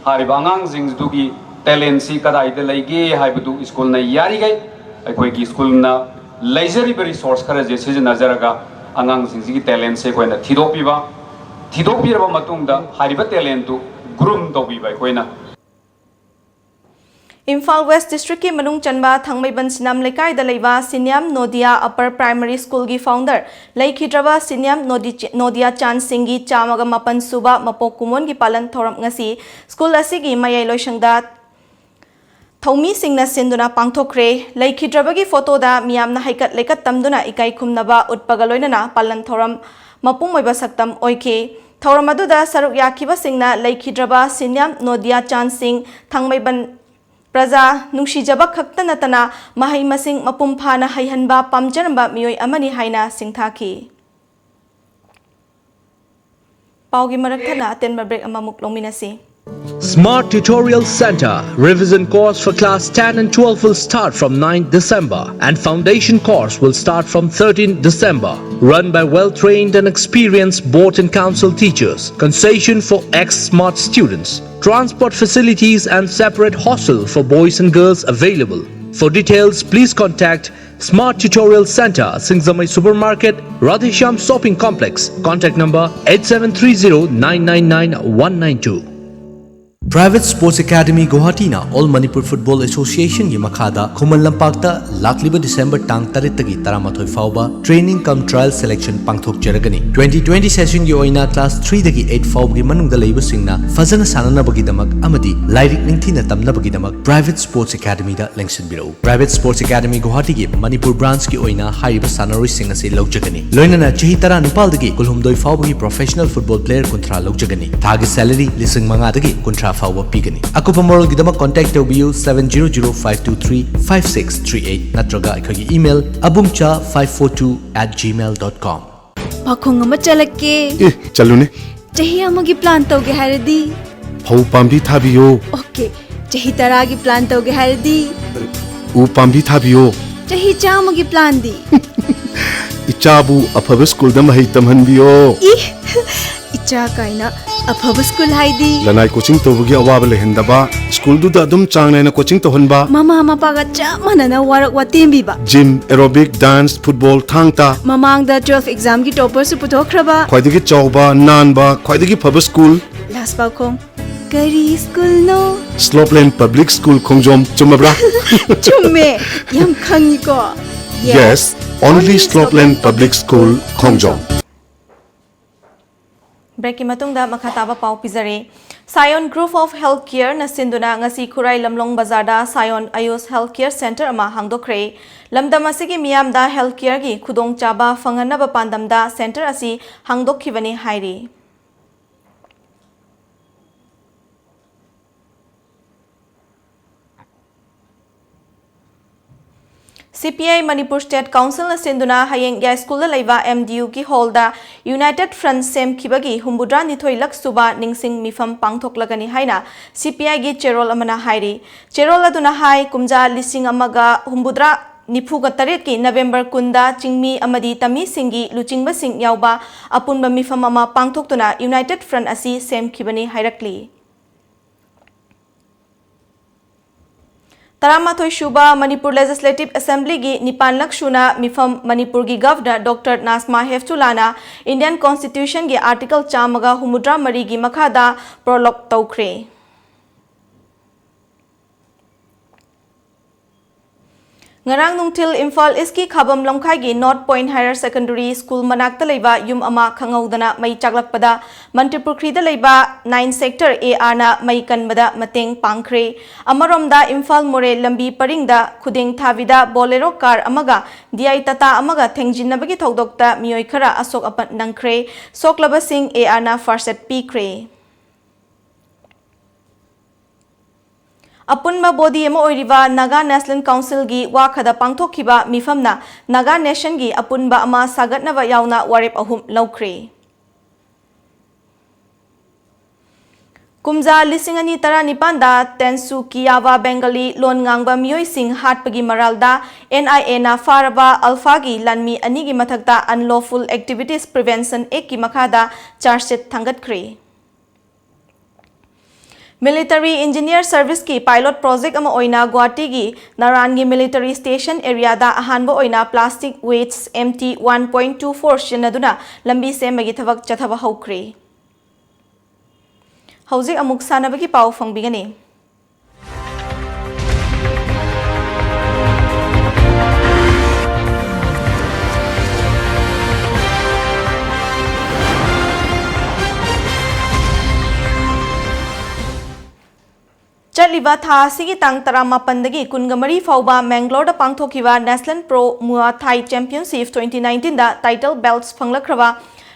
ꯍꯥꯏꯔꯤꯕ ꯑꯉꯥꯡꯁꯤꯡꯗꯨꯒꯤ ꯇꯦꯂꯦꯟꯠꯁꯤ ꯀꯗꯥꯏꯗ ꯂꯩꯒꯦ ꯍꯥꯏꯕꯗꯨ ꯁ꯭ꯀꯨꯜꯅ ꯌꯥꯔꯤꯈꯩ ꯑꯩꯈꯣꯏꯒꯤ ꯁ꯭ꯀꯨꯜꯅ ꯂꯩꯖꯔꯤꯕ ꯔꯤꯁꯣꯔꯁ ꯈꯔꯁꯦ ꯁꯤꯖꯤꯟꯅꯖꯔꯒ ꯑꯉꯥꯡꯁꯤꯡꯁꯤꯒꯤ ꯇꯦꯂꯦꯟꯠꯁꯦ ꯑꯩꯈꯣꯏꯅ ꯊꯤꯗꯣꯛꯄꯤꯕ, ꯊꯤꯗꯣꯛꯄꯤꯔꯕ ꯃꯇꯨꯡꯗ ꯍꯥꯏꯔꯤꯕ ꯇꯦꯂꯦꯟꯠꯇꯨ ꯒ꯭ꯔꯨꯝ ꯇꯧꯕꯤꯕ ꯑꯩꯈꯣꯏꯅ꯫ ꯏꯝꯐꯥꯜ ꯋꯦꯁ ꯗꯤꯁꯇ꯭ꯔꯤꯛꯀꯤ ꯃꯅꯨꯡ ꯆꯟꯕ ꯊꯥꯡꯃꯩꯕꯟ ꯁꯤꯅꯥꯝ ꯂꯩꯀꯥꯏꯗ ꯂꯩꯕ ꯁꯤꯅꯤꯌꯥꯝ ꯅꯣꯗꯤꯌꯥ ꯑꯄꯔ ꯄ꯭ꯔꯥꯏꯃꯔꯤ ꯁ꯭ꯀꯨꯜꯒꯤ ꯐꯥꯎꯟꯗꯔ ꯂꯩꯈꯤꯗ꯭ꯔꯕ ꯁꯤꯅꯤꯌꯥꯝ ꯅꯣꯗꯤ-, ꯅꯣꯗꯤꯌꯥ ꯆꯥꯟ ꯁꯤꯡꯒꯤ ꯆꯥꯝꯃꯒ ꯃꯥꯄꯟ ꯁꯨꯕ ꯃꯄꯣꯛ ꯀꯨꯝꯑꯣꯟꯒꯤ ꯄꯥꯂꯟ ꯊꯧꯔꯝ ꯉꯁꯤ ꯁ꯭ꯀꯨꯜ ꯑꯁꯤꯒꯤ ꯃꯌꯥꯏ ꯂꯣꯏꯁꯪꯗ ꯊꯧꯃꯤꯁꯤꯡꯅ ꯁꯤꯟꯗꯨꯅ ꯄꯥꯡꯊꯣꯛꯈ꯭ꯔꯦ꯫ ꯂꯩꯈꯤꯗ꯭ꯔꯕꯒꯤ ꯐꯣꯇꯣꯗ ꯃꯤꯌꯥꯝꯅ ꯍꯩꯀꯠ ꯂꯩꯀꯠ ꯇꯝꯗꯨꯅ ꯏꯀꯥꯏ ꯈꯨꯝꯅꯕ ꯎꯠꯄꯒ ꯂꯣꯏꯅꯅ ꯄꯥꯂꯟ ꯊꯧꯔꯝ ꯃꯄꯨꯡ ꯑꯣꯏꯕ ꯁꯛꯇꯝ ꯑꯣꯏꯈꯤ꯫ ꯊꯧꯔꯝ ꯑꯗꯨꯗ ꯁꯔꯨꯛ ꯌꯥꯈꯤꯕꯁꯤꯡꯅ ꯂꯩꯈꯤꯗ꯭ꯔꯕ ꯁꯤꯅꯤꯌꯥꯝ ꯅꯣꯗꯤꯌꯥ ꯆꯥꯟ ꯁꯤꯡ, ꯊꯥꯡꯃꯩꯕꯟ ꯄ꯭ꯔꯖꯥ ꯅꯨꯡꯁꯤꯖꯕ ꯈꯛꯇ ꯅꯠꯇꯅ ꯃꯍꯩ ꯃꯁꯤꯡ ꯃꯄꯨꯡ ꯐꯥꯅ ꯍꯩꯍꯟꯕ ꯄꯥꯝꯖꯔꯝꯕ ꯃꯤꯑꯣꯏ ꯑꯃꯅꯤ ꯍꯥꯏꯅ ꯁꯤꯡꯊꯥꯈꯤ꯫ ꯄꯥꯎꯒꯤ ꯃꯔꯛ ꯊꯠꯅ ꯑꯇꯦꯟꯕ ꯕ꯭ꯔꯦꯛ ꯑꯃꯃꯨꯛ ꯂꯧꯃꯤꯟꯅꯁꯤ꯫ Smart Tutorial Center. Revision course for class ten and twelve will start from ninth December, and foundation course will start from thirteenth December. Run by well-trained and experienced board and council teachers. Concession for ex-smart students. Transport facilities and separate hostel for boys and girls available. For details, please contact Smart Tutorial Center, Singjamei Supermarket, Radheshyam Shopping Complex. Contact number eight seven three zero nine nine nine one nine two. Private Sports Academy Guwahati ꯅ All Manipur Football Association ꯒꯤ ꯃꯈꯥꯗ ꯈꯨꯃꯟ ꯂꯝꯄꯥꯛꯇ ꯂꯥꯛꯂꯤꯕ December ꯇꯥꯡ ꯇꯔꯦꯠꯇꯒꯤ ꯇꯔꯥꯃꯥꯊꯣꯏ ꯐꯥꯎꯕ training cum trial selection ꯄꯥꯡꯊꯣꯛꯆꯔꯒꯅꯤ꯫ Twenty twenty session ꯒꯤ ꯑꯣꯏꯅ class three ꯗꯒꯤ eight ꯐꯥꯎꯕꯒꯤ ꯃꯅꯨꯡꯗ ꯂꯩꯕꯁꯤꯡꯅ ꯐꯖꯅ ꯁꯥꯟꯅꯅꯕꯒꯤꯗꯃꯛ ꯑꯃꯗꯤ ꯂꯥꯏꯔꯤꯛ ꯅꯤꯡꯊꯤꯅ ꯇꯝꯅꯕꯒꯤꯗꯃꯛ Private Sports Academy ꯗ ꯂꯦꯡꯁꯤꯟꯕꯤꯔꯛꯎ꯫ Private Sports Academy Guwahati ꯒꯤ ꯃꯅꯤꯄꯨꯔ branch ꯀꯤ ꯑꯣꯏꯅ ꯍꯥꯏꯔꯤꯕ ꯁꯥꯟꯅꯔꯣꯏꯁꯤꯡ ꯑꯁꯤ ꯂꯧꯖꯒꯅꯤ꯫ ꯂꯣꯏꯅꯅ ꯆꯍꯤ ꯇꯔꯥ ꯅꯤꯄꯥꯜꯗꯒꯤ ꯀꯨꯟꯍꯨꯝꯗꯣꯏ ꯐꯥꯎꯕꯒꯤ professional football player ꯀꯨꯟꯊ꯭ꯔꯥ ꯂꯧꯖꯒꯅꯤ꯫ ꯊꯥꯒꯤ salary ꯂꯤꯁꯤꯡ ꯃꯉꯥꯗꯒꯤ ꯀꯨꯟꯊ꯭ꯔꯥ ꯐꯥꯎꯕ ꯄꯤꯒꯅꯤ꯫ ꯑꯀꯨꯞꯄ ꯃꯔꯣꯜꯒꯤꯗꯃꯛ contact ꯇꯧꯕꯤꯌꯨ seven zero zero five two three five six three eight ꯅꯠꯇ꯭ꯔꯒ ꯑꯩꯈꯣꯏꯒꯤ email abungcha five four two at gmail dot com꯫ ꯄꯥꯈꯣꯡ ꯑꯃ ꯆꯠꯂꯛꯀꯦ꯫ ꯑꯦ, ꯆꯠꯂꯨꯅꯦ꯫ ꯆꯍꯤ ꯑꯃꯒꯤ plan ꯇꯧꯒꯦ ꯍꯥꯏꯔꯗꯤ? ꯐꯧ ꯄꯥꯝꯕꯤ ꯊꯥꯕꯤꯌꯣ꯫ Okay꯫ ꯆꯍꯤ ꯇꯔꯥꯒꯤ plan ꯇꯧꯒꯦ ꯍꯥꯏꯔꯗꯤ? ꯎ ꯄꯥꯝꯕꯤ ꯊꯥꯕꯤꯌꯣ꯫ ꯆꯍꯤ ꯆꯥꯝꯃꯒꯤ plan ꯗꯤ? ꯏꯆꯥꯕꯨ ꯑꯐꯕ school ꯗ ꯃꯍꯩ ꯇꯝꯍꯟꯕꯤꯌꯣ꯫ ꯏ! ꯏꯆꯥ ꯀꯥꯏꯅ꯫ ꯑꯐꯕ school ꯍꯥꯏꯗꯤ? ꯂꯅꯥꯏ coaching ꯇꯧꯕꯒꯤ ꯑꯋꯥꯕ ꯂꯩꯍꯟꯗꯕ, school ꯗꯨꯗ ꯑꯗꯨꯝ ꯆꯥꯡ ꯅꯥꯏꯅ coaching ꯇꯧꯍꯟꯕ꯫ ꯃꯃꯥ ꯃꯄꯥꯒ ꯆꯞ ꯃꯥꯟꯅꯅ work ꯋꯥꯇꯦꯝꯕꯤꯕ꯫ Gym, aerobic, dance, football, ꯊꯥꯡ ꯇꯥ꯫ ꯃꯃꯥꯡꯗ twelve exam ꯒꯤ topper ꯁꯨ ꯄꯨꯊꯣꯛꯈ꯭ꯔꯕ꯫ ꯈ꯭ꯋꯥꯏꯗꯒꯤ ꯆꯥꯎꯕ, ꯅꯥꯟꯕ, ꯈ꯭ꯋꯥꯏꯗꯒꯤ ꯐꯕ school꯫ Last ꯄꯥꯎꯈꯣꯡ꯫ ꯀꯔꯤ school ꯅꯣ? Slopeland Public School ꯈꯣꯡꯖꯣꯝ, ꯆꯨꯝꯃꯕ꯭ꯔꯥ? ꯆꯨꯝꯃꯦ꯫ ꯌꯥꯝ ꯈꯪꯉꯤꯀꯣ꯫ Yes, only Slopeland Public School, ꯈꯣꯡꯖꯣꯝ꯫ Break ꯀꯤ ꯃꯇꯨꯡꯗ ꯃꯈꯥ ꯇꯥꯕ ꯄꯥꯎ ꯄꯤꯖꯔꯤ꯫ Sion Group of Health Care ꯅ ꯁꯤꯟꯗꯨꯅ ꯉꯁꯤ ꯈꯨꯔꯥꯏ ꯂꯝꯂꯣꯡ ꯕꯖꯥꯔꯗ Sion Ayush Health Care Center ꯑꯃ ꯍꯥꯡꯗꯣꯛꯈ꯭ꯔꯦ꯫ ꯂꯝꯗꯝ ꯑꯁꯤꯒꯤ ꯃꯤꯌꯥꯝꯗ health care ꯒꯤ ꯈꯨꯗꯣꯡꯆꯥꯕ ꯐꯪꯍꯟꯅꯕ ꯄꯥꯟꯗꯝꯗ center ꯑꯁꯤ ꯍꯥꯡꯗꯣꯛꯈꯤꯕꯅꯤ ꯍꯥꯏꯔꯤ꯫ C P I Manipur State Council ꯅ ꯁꯤꯟꯗꯨꯅ ꯍꯌꯦꯡ ꯌꯥꯏꯁ꯭ꯀꯨꯜꯗ ꯂꯩꯕ M D U ꯒꯤ hall ꯗ United Front ꯁꯦꯝꯈꯤꯕꯒꯤ ꯍꯨꯝꯐꯨꯇꯔꯥꯅꯤꯊꯣꯏ ꯂꯛ ꯁꯨꯕ ꯅꯤꯡꯁꯤꯡ ꯃꯤꯐꯝ ꯄꯥꯡꯊꯣꯛꯂꯒꯅꯤ ꯍꯥꯏꯅ C P I ꯒꯤ ꯆꯦꯔꯣꯜ ꯑꯃꯅ ꯍꯥꯏꯔꯤ꯫ ꯆꯦꯔꯣꯜ ꯑꯗꯨꯅ ꯍꯥꯏ, ꯀꯨꯝꯖꯥ ꯂꯤꯁꯤꯡ ꯑꯃꯒ ꯍꯨꯝꯐꯨꯇꯔꯥ ꯅꯤꯐꯨꯒ ꯇꯔꯦꯠꯀꯤ November ꯀꯨꯟꯗ ꯆꯤꯡꯃꯤ ꯑꯃꯗꯤ ꯇꯃꯤꯁꯤꯡꯒꯤ ꯂꯨꯆꯤꯡꯕꯁꯤꯡ ꯌꯥꯎꯕ ꯑꯄꯨꯟꯕ ꯃꯤꯐꯝ ꯑꯃ ꯄꯥꯡꯊꯣꯛꯇꯨꯅ United Front ꯑꯁꯤ ꯁꯦꯝꯈꯤꯕꯅꯤ ꯍꯥꯏꯔꯛꯂꯤ꯫ ꯇꯔꯥꯃꯥꯊꯣꯏ ꯁꯨꯕ Manipur Legislative Assembly ꯒꯤ ꯅꯤꯄꯥꯟ ꯂꯛ ꯁꯨꯅ ꯃꯤꯐꯝ ꯃꯅꯤꯄꯨꯔꯒꯤ Governor Doctor ꯅꯥꯖꯃꯥ ꯍꯦꯞꯇꯨꯂꯥꯅ Indian Constitution ꯒꯤ Article ꯆꯥꯝꯃꯒ ꯍꯨꯝꯐꯨꯇꯔꯥ ꯃꯔꯤꯒꯤ ꯃꯈꯥꯗ prologue ꯇꯧꯈ꯭ꯔꯦ꯫ ꯉꯔꯥꯡ ꯅꯨꯡꯊꯤꯜ ꯏꯝꯐꯥꯜ ꯏꯁꯀꯤ ꯈꯥꯕꯝ ꯂꯝꯈꯥꯏꯒꯤ North Point Higher Secondary School ꯃꯅꯥꯛꯇ ꯂꯩꯕ ꯌꯨꯝ ꯑꯃ ꯈꯪꯍꯧꯗꯅ ꯃꯩ ꯆꯥꯛꯂꯛꯄꯗ ꯃꯟꯇ꯭ꯔꯤꯄꯨꯈ꯭ꯔꯤꯗ ꯂꯩꯕ nine Sector A R ꯅ ꯃꯩ ꯀꯟꯕꯗ ꯃꯇꯦꯡ ꯄꯥꯡꯈ꯭ꯔꯦ꯫ ꯑꯃꯔꯣꯝꯗ, ꯏꯝꯐꯥꯜ ꯃꯣꯔꯦ ꯂꯝꯕꯤ ꯄꯔꯤꯡꯗ ꯈꯨꯗꯦꯡ ꯊꯥꯕꯤꯗ Bolero car ꯑꯃꯒ D I Tata ꯑꯃꯒ ꯊꯦꯡꯖꯤꯟꯅꯕꯒꯤ ꯊꯧꯗꯣꯛꯇ ꯃꯤꯑꯣꯏ ꯈꯔ ꯑꯁꯣꯛ ꯑꯄꯟ ꯅꯪꯈ꯭ꯔꯦ꯫ ꯁꯣꯛꯂꯕꯁꯤꯡ A R ꯅ first aid ꯄꯤꯈ꯭ꯔꯦ꯫ ꯑꯄꯨꯟꯕ body ꯑꯃ ꯑꯣꯏꯔꯤꯕ Naga National Council ꯒꯤ ꯋꯥꯈꯗ ꯄꯥꯡꯊꯣꯛꯈꯤꯕ ꯃꯤꯐꯝꯅ Naga Nation ꯒꯤ ꯑꯄꯨꯟꯕ ꯑꯃ ꯁꯥꯒꯠꯅꯕ ꯌꯥꯎꯅ ꯋꯥꯔꯦꯞ ꯑꯍꯨꯝ ꯂꯧꯈ꯭ꯔꯦ꯫ ꯀꯨꯝꯖꯥ ꯂꯤꯁꯤꯡ ꯑꯅꯤ ꯇꯔꯥꯅꯤꯄꯥꯟꯗ Tensukiyawa Bengali ꯂꯣꯟ ꯉꯥꯡꯕ ꯃꯤꯑꯣꯏꯁꯤꯡ ꯍꯥꯠꯄꯒꯤ ꯃꯔꯥꯜꯗ N I A ꯅ ꯐꯥꯔꯕ ULFA ꯒꯤ ꯂꯥꯟꯃꯤ ꯑꯅꯤꯒꯤ ꯃꯊꯛꯇ Unlawful Activities Prevention Act ꯀꯤ ꯃꯈꯥꯗ charge sheet ꯊꯥꯡꯒꯠꯈ꯭ꯔꯦ꯫ Military Engineer Service ꯀꯤ pilot project ꯑꯃ ꯑꯣꯏꯅ ꯒꯨꯋꯥꯍꯥꯇꯤꯒꯤ ꯅꯥꯔꯥꯟꯒꯤ military station area ꯗ ꯑꯍꯥꯟꯕ ꯑꯣꯏꯅ plastic waste M T one point two four ꯁꯤꯖꯤꯟꯅꯗꯨꯅ ꯂꯝꯕꯤ ꯁꯦꯝꯕꯒꯤ ꯊꯕꯛ ꯆꯠꯊꯕ ꯍꯧꯈ꯭ꯔꯦ꯫ ꯍꯧꯖꯤꯛ ꯑꯃꯨꯛ ꯁꯥꯟꯅꯕꯒꯤ ꯄꯥꯎ ꯐꯪꯕꯤꯒꯅꯤ꯫ ꯆꯠꯂꯤꯕ ꯊꯥ ꯑꯁꯤꯒꯤ ꯇꯥꯡ ꯇꯔꯥꯃꯥꯄꯟꯗꯒꯤ ꯀꯨꯟꯃꯔꯤ ꯐꯥꯎꯕ ꯃꯦꯡꯒ꯭ꯂꯣꯔꯗ ꯄꯥꯡꯊꯣꯛꯈꯤꯕ National Pro Muay Thai Championship twenty nineteen ꯗ title belts ꯐꯪꯂꯛꯈ꯭ꯔꯕ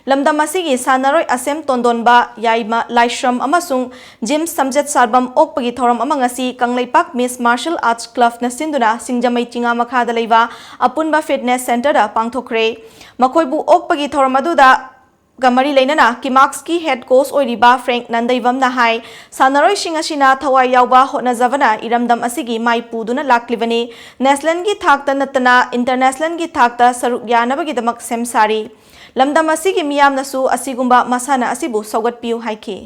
ꯂꯝꯗꯝ ꯑꯁꯤꯒꯤ ꯁꯥꯟꯅꯔꯣꯏ ꯑꯁꯦꯝ ꯇꯣꯟꯗꯣꯟꯕ, ꯌꯥꯏꯃ ꯂꯥꯏꯁ꯭ꯔꯝ ꯑꯃꯁꯨꯡ ꯖꯤꯝꯁ ꯁꯝꯖꯦꯠ ꯁꯥꯔꯕꯝ ꯑꯣꯛꯄꯒꯤ ꯊꯧꯔꯝ ꯑꯃ ꯉꯁꯤ ꯀꯪꯂꯩꯄꯥꯛ ꯃꯤꯁ ꯃꯥꯔꯁꯦꯜ ꯑꯥꯔꯠꯁ ꯀ꯭ꯂꯕꯅ ꯁꯤꯟꯗꯨꯅ ꯁꯤꯡꯖꯃꯩ ꯆꯤꯉꯥ ꯃꯈꯥꯗ ꯂꯩꯕ ꯑꯄꯨꯟꯕ ꯐꯤꯠꯅꯦꯁ ꯁꯦꯟꯇꯔꯗ ꯄꯥꯡꯊꯣꯛꯈ꯭ꯔꯦ꯫ ꯃꯈꯣꯏꯕꯨ ꯑꯣꯛꯄꯒꯤ ꯊꯧꯔꯝ ꯑꯗꯨꯗ ꯒ ꯃꯔꯤ ꯂꯩꯅꯅ ꯀꯤꯃꯥꯛꯁꯀꯤ ꯍꯦꯗ ꯀꯣꯆ ꯑꯣꯏꯔꯤꯕ ꯐ꯭ꯔꯦꯡꯛ ꯅꯟꯗꯩꯕꯝꯅ ꯍꯥꯏ, ꯁꯥꯟꯅꯔꯣꯏꯁꯤꯡ ꯑꯁꯤꯅ ꯊꯋꯥꯏ ꯌꯥꯎꯕ ꯍꯣꯠꯅꯖꯕꯅ ꯏꯔꯝꯗꯝ ꯑꯁꯤꯒꯤ ꯃꯥꯏ ꯄꯨꯗꯨꯅ ꯂꯥꯛꯂꯤꯕꯅꯤ꯫ ꯅꯦꯁꯅꯦꯜꯒꯤ ꯊꯥꯛꯇ ꯅꯠꯇꯅ ꯏꯟꯇꯔꯅꯦꯁꯅꯦꯜꯒꯤ ꯊꯥꯛꯇ ꯁꯔꯨꯛ ꯌꯥꯅꯕꯒꯤꯗꯃꯛ ꯁꯦꯝ ꯁꯥꯔꯤ꯫ ꯂꯝꯗꯝ ꯑꯁꯤꯒꯤ ꯃꯤꯌꯥꯝꯅꯁꯨ ꯑꯁꯤꯒꯨꯝꯕ ꯃꯁꯥꯟꯅ ꯑꯁꯤꯕꯨ ꯁꯧꯒꯠꯄꯤꯌꯨ ꯍꯥꯏꯈꯤ꯫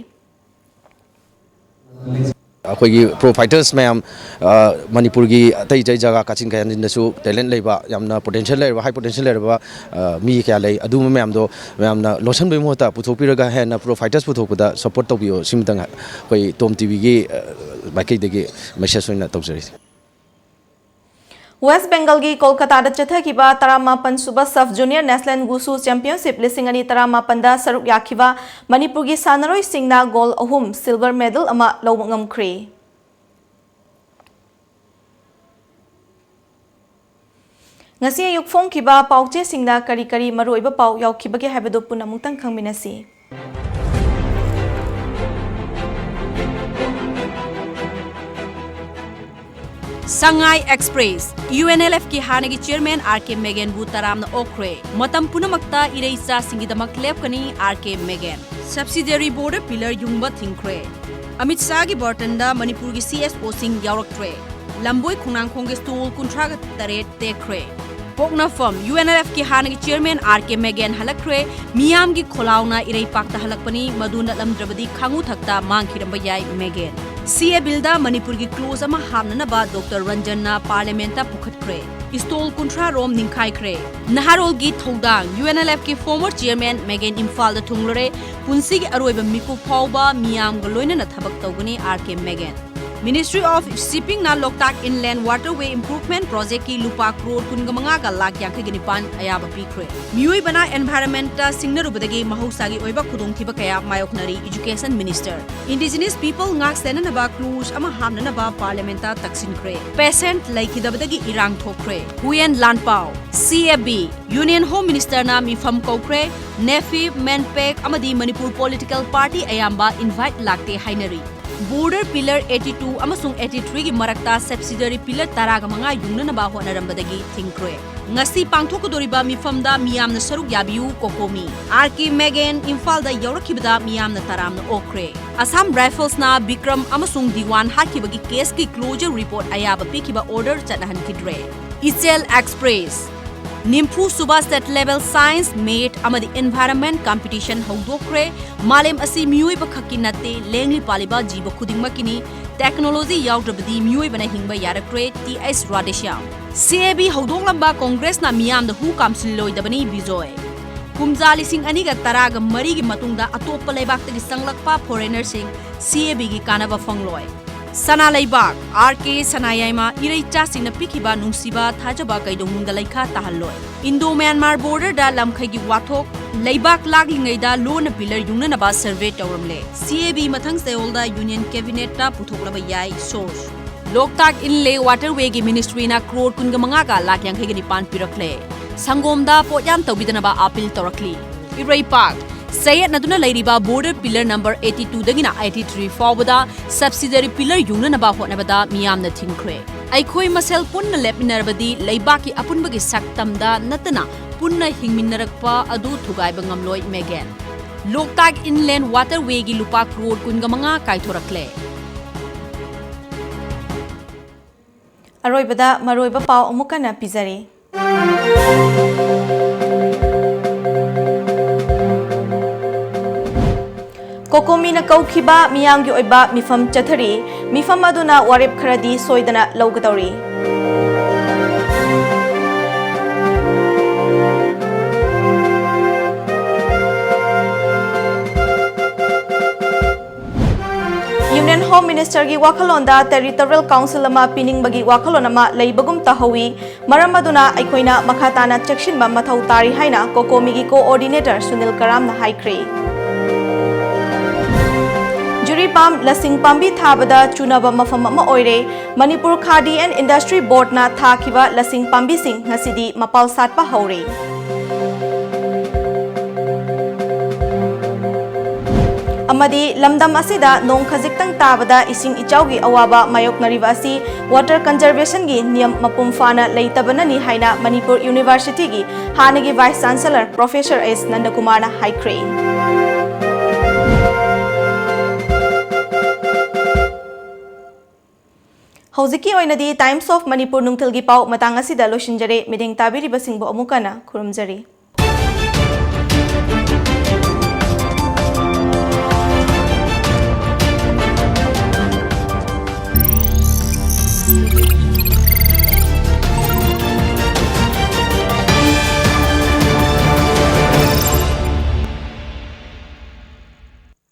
ꯑꯩꯈꯣꯏꯒꯤ ꯄ꯭ꯔꯣ ꯐꯥꯏꯇꯔꯁ ꯃꯌꯥꯝ, ꯑ, ꯃꯅꯤꯄꯨꯔꯒꯤ ꯑꯇꯩ ꯑꯇꯩ ꯖꯒꯥ ꯀꯥꯆꯤꯟ ꯀꯌꯥꯟꯁꯤꯡꯗꯁꯨ ꯇꯦꯂꯦꯟ ꯂꯩꯕ, ꯌꯥꯝꯅ ꯄꯣꯇꯦꯟꯁꯤꯌꯦꯜ ꯂꯩꯔꯕ, ꯍꯥꯏ ꯄꯣꯇꯦꯟꯁꯤꯌꯦꯜ ꯂꯩꯔꯕ, ꯑ, ꯃꯤ ꯀꯌꯥ ꯂꯩ꯫ ꯑꯗꯨꯒꯨꯝꯕ ꯃꯌꯥꯝꯗꯣ ꯃꯌꯥꯝꯅ ꯂꯣꯠꯁꯤꯟꯕꯒꯤ ꯃꯍꯨꯠꯇ ꯄꯨꯊꯣꯛꯄꯤꯔꯒ ꯍꯦꯟꯅ ꯄ꯭ꯔꯣ ꯐꯥꯏꯇꯔꯁ ꯄꯨꯊꯣꯛꯄꯗ ꯁꯞꯄꯣꯔꯠ ꯇꯧꯕꯤꯌꯣ꯫ ꯁꯤꯃꯇꯪ ꯑꯩꯈꯣꯏ ꯇꯣꯝ ꯇꯤꯚꯤꯒꯤ, ꯑ, ꯃꯥꯏꯀꯩꯗꯒꯤ ꯃꯦꯁꯦꯖ ꯑꯣꯏꯅ ꯇꯧꯖꯔꯤ꯫ ꯋꯦꯁ ꯕꯦꯡꯒꯜꯒꯤ ꯀꯣꯜꯀꯇꯥꯗ ꯆꯠꯊꯈꯤꯕ ꯇꯔꯥꯃꯥꯄꯟ ꯁꯨꯕ ꯁꯕ ꯖꯨꯅꯤꯌꯔ ꯅꯦꯁꯅꯦꯜ ꯋꯨꯁꯨ ꯆꯦꯝꯄꯤꯌꯟꯁꯤꯞ ꯂꯤꯁꯤꯡ ꯑꯅꯤ ꯇꯔꯥꯃꯥꯄꯟꯗ ꯁꯔꯨꯛ ꯌꯥꯈꯤꯕ ꯃꯅꯤꯄꯨꯔꯒꯤ ꯁꯥꯟꯅꯔꯣꯏꯁꯤꯡꯅ ꯒꯣꯜ ꯑꯍꯨꯝ, ꯁꯤꯜꯚꯔ ꯃꯦꯗꯜ ꯑꯃ ꯂꯧꯕ ꯉꯝꯈ꯭ꯔꯦ꯫ ꯉꯁꯤ ꯑꯌꯨꯛ ꯐꯣꯡꯈꯤꯕ ꯄꯥꯎꯆꯦꯁꯤꯡꯗ ꯀꯔꯤ ꯀꯔꯤ ꯃꯔꯨꯑꯣꯏꯕ ꯄꯥꯎ ꯌꯥꯎꯈꯤꯕꯒꯦ ꯍꯥꯏꯕꯗꯨ ꯄꯨꯟꯅ ꯑꯃꯨꯛꯇꯪ ꯈꯪꯃꯤꯟꯅꯁꯤ꯫ ꯁꯉꯥꯏ ꯑꯦꯛꯁꯄ꯭ꯔꯦꯁ, ꯌꯨ ꯑꯦꯟ ꯑꯦꯜ ꯑꯦꯐꯀꯤ ꯍꯥꯟꯅꯒꯤ ꯆꯤꯌꯔꯃꯦꯟ ꯑꯥꯔ ꯀꯦ ꯃꯦꯒꯦꯟꯕꯨ ꯇꯔꯥꯝꯅ ꯑꯣꯛꯈ꯭ꯔꯦ꯫ ꯃꯇꯝ ꯄꯨꯝꯅꯃꯛꯇ ꯏꯔꯩꯆꯥꯁꯤꯡꯒꯤꯗꯃꯛ ꯂꯦꯞꯀꯅꯤ ꯑꯥꯔ ꯀꯦ ꯃꯦꯒꯦꯟ꯫ ꯁꯕꯁꯤꯗꯤꯌꯔꯤ ꯕꯣꯔꯗ ꯄꯤꯂꯔ ꯌꯨꯡꯕ ꯊꯤꯡꯈ꯭ꯔꯦ꯫ ꯑꯃꯤꯠ ꯁꯥꯍꯒꯤ ꯕꯥꯔꯇꯟꯗ ꯃꯅꯤꯄꯨꯔꯒꯤ ꯁꯤ ꯑꯦꯁ ꯑꯣꯁꯤꯡ ꯌꯥꯎꯔꯛꯇ꯭ꯔꯦ꯫ ꯂꯝꯕꯣꯏ ꯈꯣꯡꯅꯥꯡꯈꯣꯡꯒꯤ ꯁ꯭ꯇꯣꯜ ꯀꯨꯟꯊ꯭ꯔꯥꯒ ꯇꯔꯦꯠ ꯇꯦꯛꯈ꯭ꯔꯦ꯫ ꯄꯣꯛꯅꯐꯝ, ꯌꯨ ꯑꯦꯟ ꯑꯦꯜ ꯑꯦꯐꯀꯤ ꯍꯥꯟꯅꯒꯤ ꯆꯤꯌꯔꯃꯦꯟ ꯑꯥꯔ ꯀꯦ ꯃꯦꯒꯦꯟ ꯍꯜꯂꯛꯈ꯭ꯔꯦ꯫ ꯃꯤꯌꯥꯝꯒꯤ ꯈꯣꯜꯂꯥꯎꯅ ꯏꯔꯩꯄꯥꯛꯇ ꯍꯜꯂꯛꯄꯅꯤ, ꯃꯗꯨ ꯅꯠꯂꯝꯗ꯭ꯔꯕꯗꯤ ꯈꯥꯉꯨꯊꯛꯇ ꯃꯥꯡꯈꯤꯔꯝꯕ ꯌꯥꯏ ꯃꯦꯒꯦꯟ꯫ ꯁꯤ ꯑꯦ ꯕꯤꯜꯗ ꯃꯅꯤꯄꯨꯔꯒꯤ ꯀ꯭ꯂꯣꯖ ꯑꯃ ꯍꯥꯞꯅꯅꯕ ꯗꯣꯛꯇꯔ ꯔꯟꯖꯟꯅ ꯄꯥꯔꯂꯤꯌꯥꯃꯦꯟꯠꯇ ꯄꯨꯈꯠꯈ꯭ꯔꯦ꯫ ꯁ꯭ꯇꯣꯜ ꯀꯨꯟꯊ꯭ꯔꯥ ꯔꯣꯝ ꯅꯤꯡꯈꯥꯏꯈ꯭ꯔꯦ꯫ ꯅꯍꯥꯔꯣꯜꯒꯤ ꯊꯧꯗꯥꯡ, ꯌꯨ ꯑꯦꯟ ꯑꯦꯜ ꯑꯦꯐꯀꯤ ꯐꯣꯔꯃꯔ ꯆꯤꯌꯔꯃꯦꯟ ꯃꯦꯒꯦꯟ ꯏꯝꯐꯥꯜꯗ ꯊꯨꯡꯂꯔꯦ꯫ ꯄꯨꯟꯁꯤꯒꯤ ꯑꯔꯣꯏꯕ ꯃꯤꯀꯨꯞ ꯐꯥꯎꯕ ꯃꯤꯌꯥꯝꯒ ꯂꯣꯏꯅꯅ ꯊꯕꯛ ꯇꯧꯒꯅꯤ R K Megen. Ministry of Shippingꯅ ꯂꯣꯛꯇꯥꯛ Inland Waterway Improvement Projectꯀꯤ ꯂꯨꯄꯥ ꯀ꯭ꯔꯣꯔ ꯀꯨꯟꯒ ꯃꯉꯥꯒ ꯂꯥꯈ ꯌꯥꯡꯈꯩꯒ ꯅꯤꯄꯥꯟ ꯑꯌꯥꯕ ꯄꯤꯈ꯭ꯔꯦ꯫ ꯃꯤꯑꯣꯏꯕꯅ environmentꯇ ꯁꯤꯡꯅꯔꯨꯕꯗꯒꯤ ꯃꯍꯧꯁꯥꯒꯤ ꯑꯣꯏꯕ ꯈꯨꯗꯣꯡꯊꯤꯕ ꯀꯌꯥ ꯃꯥꯌꯣꯛꯅꯔꯤ, Education Minister꯫ Indigenous people ꯉꯥꯛ ꯁꯦꯟꯅꯅꯕ clause ꯑꯃ ꯍꯥꯞꯅꯅꯕ Parliamentꯇ ꯇꯛꯁꯤꯟꯈ꯭ꯔꯦ꯫ Patient ꯂꯩꯈꯤꯗꯕꯗꯒꯤ ꯏꯔꯥꯡ ꯊꯣꯛꯈ꯭ꯔꯦ꯫ ꯍꯨꯌꯦꯟ ꯂꯥꯟꯄꯥꯎ, C A B, Union Home Ministerꯅ ꯃꯤꯐꯝ ꯀꯧꯈ꯭ꯔꯦ꯫ NEFIP, MANPAC ꯑꯃꯗꯤ ꯃꯅꯤꯄꯨꯔ political party ꯑꯌꯥꯝꯕ invite ꯂꯥꯛꯇꯦ ꯍꯥꯏꯅꯔꯤ꯫ Border pillar eighty two ꯑꯃꯁꯨꯡ eighty three ꯒꯤ ꯃꯔꯛꯇ subsidiary pillar ꯇꯔꯥꯒ ꯃꯉꯥ ꯌꯨꯡꯅꯅꯕ ꯍꯣꯠꯅꯔꯝꯕꯗꯒꯤ ꯊꯤꯡꯈ꯭ꯔꯦ꯫ ꯉꯁꯤ ꯄꯥꯡꯊꯣꯛꯀꯗꯧꯔꯤꯕ ꯃꯤꯐꯝꯗ ꯃꯤꯌꯥꯝꯅ ꯁꯔꯨꯛ ꯌꯥꯕꯤꯌꯨ, COCOMI꯫ R K Megan, ꯏꯝꯐꯥꯜꯗ ꯌꯧꯔꯛꯈꯤꯕꯗ ꯃꯤꯌꯥꯝꯅ ꯇꯔꯥꯝꯅ ꯑꯣꯛꯈ꯭ꯔꯦ꯫ Assam Riflesꯅ ꯕꯤꯀ꯭ꯔꯝ ꯑꯃꯁꯨꯡ ꯗꯤꯋꯥꯟ ꯍꯥꯠꯈꯤꯕꯒꯤ caseꯀꯤ closure report ꯑꯌꯥꯕ ꯄꯤꯈꯤꯕ order ꯆꯠꯅꯍꯟꯈꯤꯗ꯭ꯔꯦ꯫ ꯏꯆꯦꯜ Express, ꯅꯤꯝꯐꯨ ꯁꯨꯕ state level science meet ꯑꯃꯗꯤ environment competition ꯍꯧꯗꯣꯛꯈ꯭ꯔꯦ꯫ ꯃꯥꯂꯦꯝ ꯑꯁꯤ ꯃꯤꯑꯣꯏꯕ ꯈꯛꯀꯤ ꯅꯠꯇꯦ, ꯂꯦꯡꯂꯤ ꯄꯥꯜꯂꯤꯕ ꯖꯤꯕ ꯈꯨꯗꯤꯡꯃꯛꯀꯤꯅꯤ꯫ Technology ꯌꯥꯎꯗ꯭ꯔꯕꯗꯤ ꯃꯤꯑꯣꯏꯕꯅ ꯍꯤꯡꯕ ꯌꯥꯔꯛꯇ꯭ꯔꯦ, T H Radheshyam꯫ C A B ꯍꯧꯗꯣꯛꯂꯝꯕ ꯀꯣꯡꯒ꯭ꯔꯦꯁꯅ ꯃꯤꯌꯥꯝꯗ ꯍꯨ ꯀꯥꯝꯁꯤꯜꯂꯣꯏꯗꯕꯅꯤ, ꯕꯤꯖꯣꯏ꯫ ꯀꯨꯝꯖꯥ ꯂꯤꯁꯤꯡ ꯑꯅꯤꯒ ꯇꯔꯥꯒ ꯃꯔꯤꯒꯤ ꯃꯇꯨꯡꯗ ꯑꯇꯣꯞꯄ ꯂꯩꯕꯥꯛꯇꯒꯤ ꯆꯪꯂꯛꯄ foreignerꯁꯤꯡ C A Bꯒꯤ ꯀꯥꯟꯅꯕ ꯐꯪꯂꯣꯏ꯫ ꯁꯅꯥ ꯂꯩꯕꯥꯛ, R K ꯁꯅꯥꯌꯥꯏꯃ, ꯏꯔꯩꯆꯥꯁꯤꯡꯅ ꯄꯤꯈꯤꯕ ꯅꯨꯡꯁꯤꯕ ꯊꯥꯖꯕ ꯀꯩꯗꯧꯅꯨꯡꯗ ꯂꯩꯈꯥ ꯇꯥꯍꯜꯂꯣꯏ꯫ Indo Myanmar borderꯗ ꯂꯝꯈꯩꯒꯤ ꯋꯥꯊꯣꯛ, ꯂꯩꯕꯥꯛ ꯂꯥꯛꯂꯤꯉꯩꯗ ꯂꯣꯟꯅ pillar ꯌꯨꯡꯅꯅꯕ survey ꯇꯧꯔꯝꯂꯦ꯫ C A B ꯃꯊꯪ ꯆꯌꯣꯜꯗ Union Cabinetꯇ ꯄꯨꯊꯣꯛꯂꯕ ꯌꯥꯏ, source꯫ ꯂꯣꯛꯇꯥꯛ Inland Waterwayꯒꯤ ministryꯅ crore ꯀꯨꯟꯒ ꯃꯉꯥꯒ ꯂꯥꯈ ꯌꯥꯡꯈꯩꯒ ꯅꯤꯄꯥꯟ ꯄꯤꯔꯛꯂꯦ꯫ ꯁꯪꯒꯣꯝꯗ ꯄꯣꯠꯌꯥꯟ ꯇꯧꯕꯤꯗꯅꯕ appeal ꯇꯧꯔꯛꯂꯤ꯫ ꯏꯔꯩꯄꯥꯛ, ꯆꯌꯦꯠꯅꯗꯨꯅ ꯂꯩꯔꯤꯕ border pillar number eighty twoꯗꯒꯤꯅ eighty three ꯐꯥꯎꯕꯗ subsidiary pillar ꯌꯨꯡꯅꯅꯕ ꯍꯣꯠꯅꯕꯗ ꯃꯤꯌꯥꯝꯅ ꯊꯤꯡꯈ꯭ꯔꯦ꯫ ꯑꯩꯈꯣꯏ ꯃꯁꯦꯜ ꯄꯨꯟꯅ ꯂꯦꯞꯃꯤꯟꯅꯔꯕꯗꯤ ꯂꯩꯕꯥꯛꯀꯤ ꯑꯄꯨꯟꯕꯒꯤ ꯁꯛꯇꯝꯗ ꯅꯠꯇꯅ ꯄꯨꯟꯅ ꯍꯤꯡꯃꯤꯟꯅꯔꯛꯄ ꯑꯗꯨ ꯊꯨꯒꯥꯏꯕ ꯉꯝꯂꯣꯏ, ꯃꯦꯒꯦꯟ꯫ ꯂꯣꯛꯇꯥꯛ Inland Waterwayꯒꯤ ꯂꯨꯄꯥ crore ꯀꯨꯟꯒ ꯃꯉꯥ ꯀꯥꯏꯊꯣꯔꯛꯂꯦ꯫ ꯑꯔꯣꯏꯕꯗ ꯃꯔꯨꯑꯣꯏꯕ ꯄꯥꯎ ꯑꯃꯨꯛ ꯍꯟꯅ ꯄꯤꯖꯔꯤ꯫ COCOMIꯅ ꯀꯧꯈꯤꯕ ꯃꯤꯌꯥꯝꯒꯤ ꯑꯣꯏꯕ ꯃꯤꯐꯝ ꯆꯠꯊꯔꯤ꯫ ꯃꯤꯐꯝ ꯑꯗꯨꯅ ꯋꯥꯔꯦꯞ ꯈꯔꯗꯤ ꯁꯣꯏꯗꯅ ꯂꯧꯒꯗꯧꯔꯤ꯫ Union Home Ministerꯒꯤ ꯋꯥꯈꯜꯂꯣꯟꯗ territorial council ꯑꯃ ꯄꯤꯅꯤꯡꯕꯒꯤ ꯋꯥꯈꯜꯂꯣꯟ ꯑꯃ ꯂꯩꯕꯒꯨꯝ ꯇꯧꯍꯧꯏ꯫ ꯃꯔꯝ ꯑꯗꯨꯅ ꯑꯩꯈꯣꯏꯅ ꯃꯈꯥ ꯇꯥꯅ ꯆꯦꯛꯁꯤꯟꯕ ꯃꯊꯧ ꯇꯥꯔꯤ ꯍꯥꯏꯅ COCOMIꯒꯤ coordinator ꯁꯨꯅꯤꯜ ꯀꯔꯥꯝꯅ ꯍꯥꯏꯈ꯭ꯔꯦ꯫ Jury ꯄꯥꯝ ꯂꯁꯤꯡ ꯄꯥꯝꯕꯤ ꯊꯥꯕꯗ ꯆꯨꯅꯕ ꯃꯐꯝ ꯑꯃ ꯑꯣꯏꯔꯦ꯫ ꯃꯅꯤꯄꯨꯔ ꯈꯥꯗꯤ ꯑꯦꯟ ꯏꯟꯗꯁꯇ꯭ꯔꯤ ꯕꯣꯔꯗꯅ ꯊꯥꯈꯤꯕ ꯂꯁꯤꯡ ꯄꯥꯝꯕꯤꯁꯤꯡ ꯉꯁꯤꯗꯤ ꯃꯄꯥꯜ ꯁꯥꯠꯄ ꯍꯧꯔꯦ꯫ ꯑꯃꯗꯤ ꯂꯝꯗꯝ ꯑꯁꯤꯗ ꯅꯣꯡ ꯈꯖꯤꯛꯇꯪ ꯇꯥꯕꯗ ꯏꯁꯤꯡ ꯏꯆꯥꯎꯒꯤ ꯑꯋꯥꯕ ꯃꯥꯌꯣꯛꯅꯔꯤꯕ ꯑꯁꯤ ꯋꯥꯇꯔ ꯀꯟꯖꯔꯕꯦꯁꯟꯒꯤ ꯅꯤꯌꯝ ꯃꯄꯨꯡ ꯐꯥꯅ ꯂꯩꯇꯕꯅꯅꯤ ꯍꯥꯏꯅ ꯃꯅꯤꯄꯨꯔ ꯌꯨꯅꯤꯚꯔꯁꯤꯇꯤꯒꯤ ꯍꯥꯟꯅꯒꯤ ꯚꯥꯏꯁ ꯆꯥꯟꯁꯦꯂꯔ ꯄ꯭ꯔꯣꯐꯦꯁꯔ ꯑꯦꯁ ꯅꯟꯗꯀꯨꯃꯥꯔꯅ ꯍꯥꯏꯈ꯭ꯔꯦ꯫ ꯍꯧꯖꯤꯛꯀꯤ ꯑꯣꯏꯅꯗꯤ ꯇꯥꯏꯝꯁ ꯑꯣꯐ ꯃꯅꯤꯄꯨꯔ ꯅꯨꯡꯊꯤꯜꯒꯤ ꯄꯥꯎ ꯃꯇꯥꯡ ꯑꯁꯤꯗ ꯂꯣꯏꯁꯤꯟꯖꯔꯦ꯫ ꯃꯤꯠꯌꯦꯡ ꯇꯥꯕꯤꯔꯤꯕꯁꯤꯡꯕꯨ ꯑꯃꯨꯛ ꯍꯟꯅ ꯈꯨꯔꯨꯝꯖꯔꯤ꯫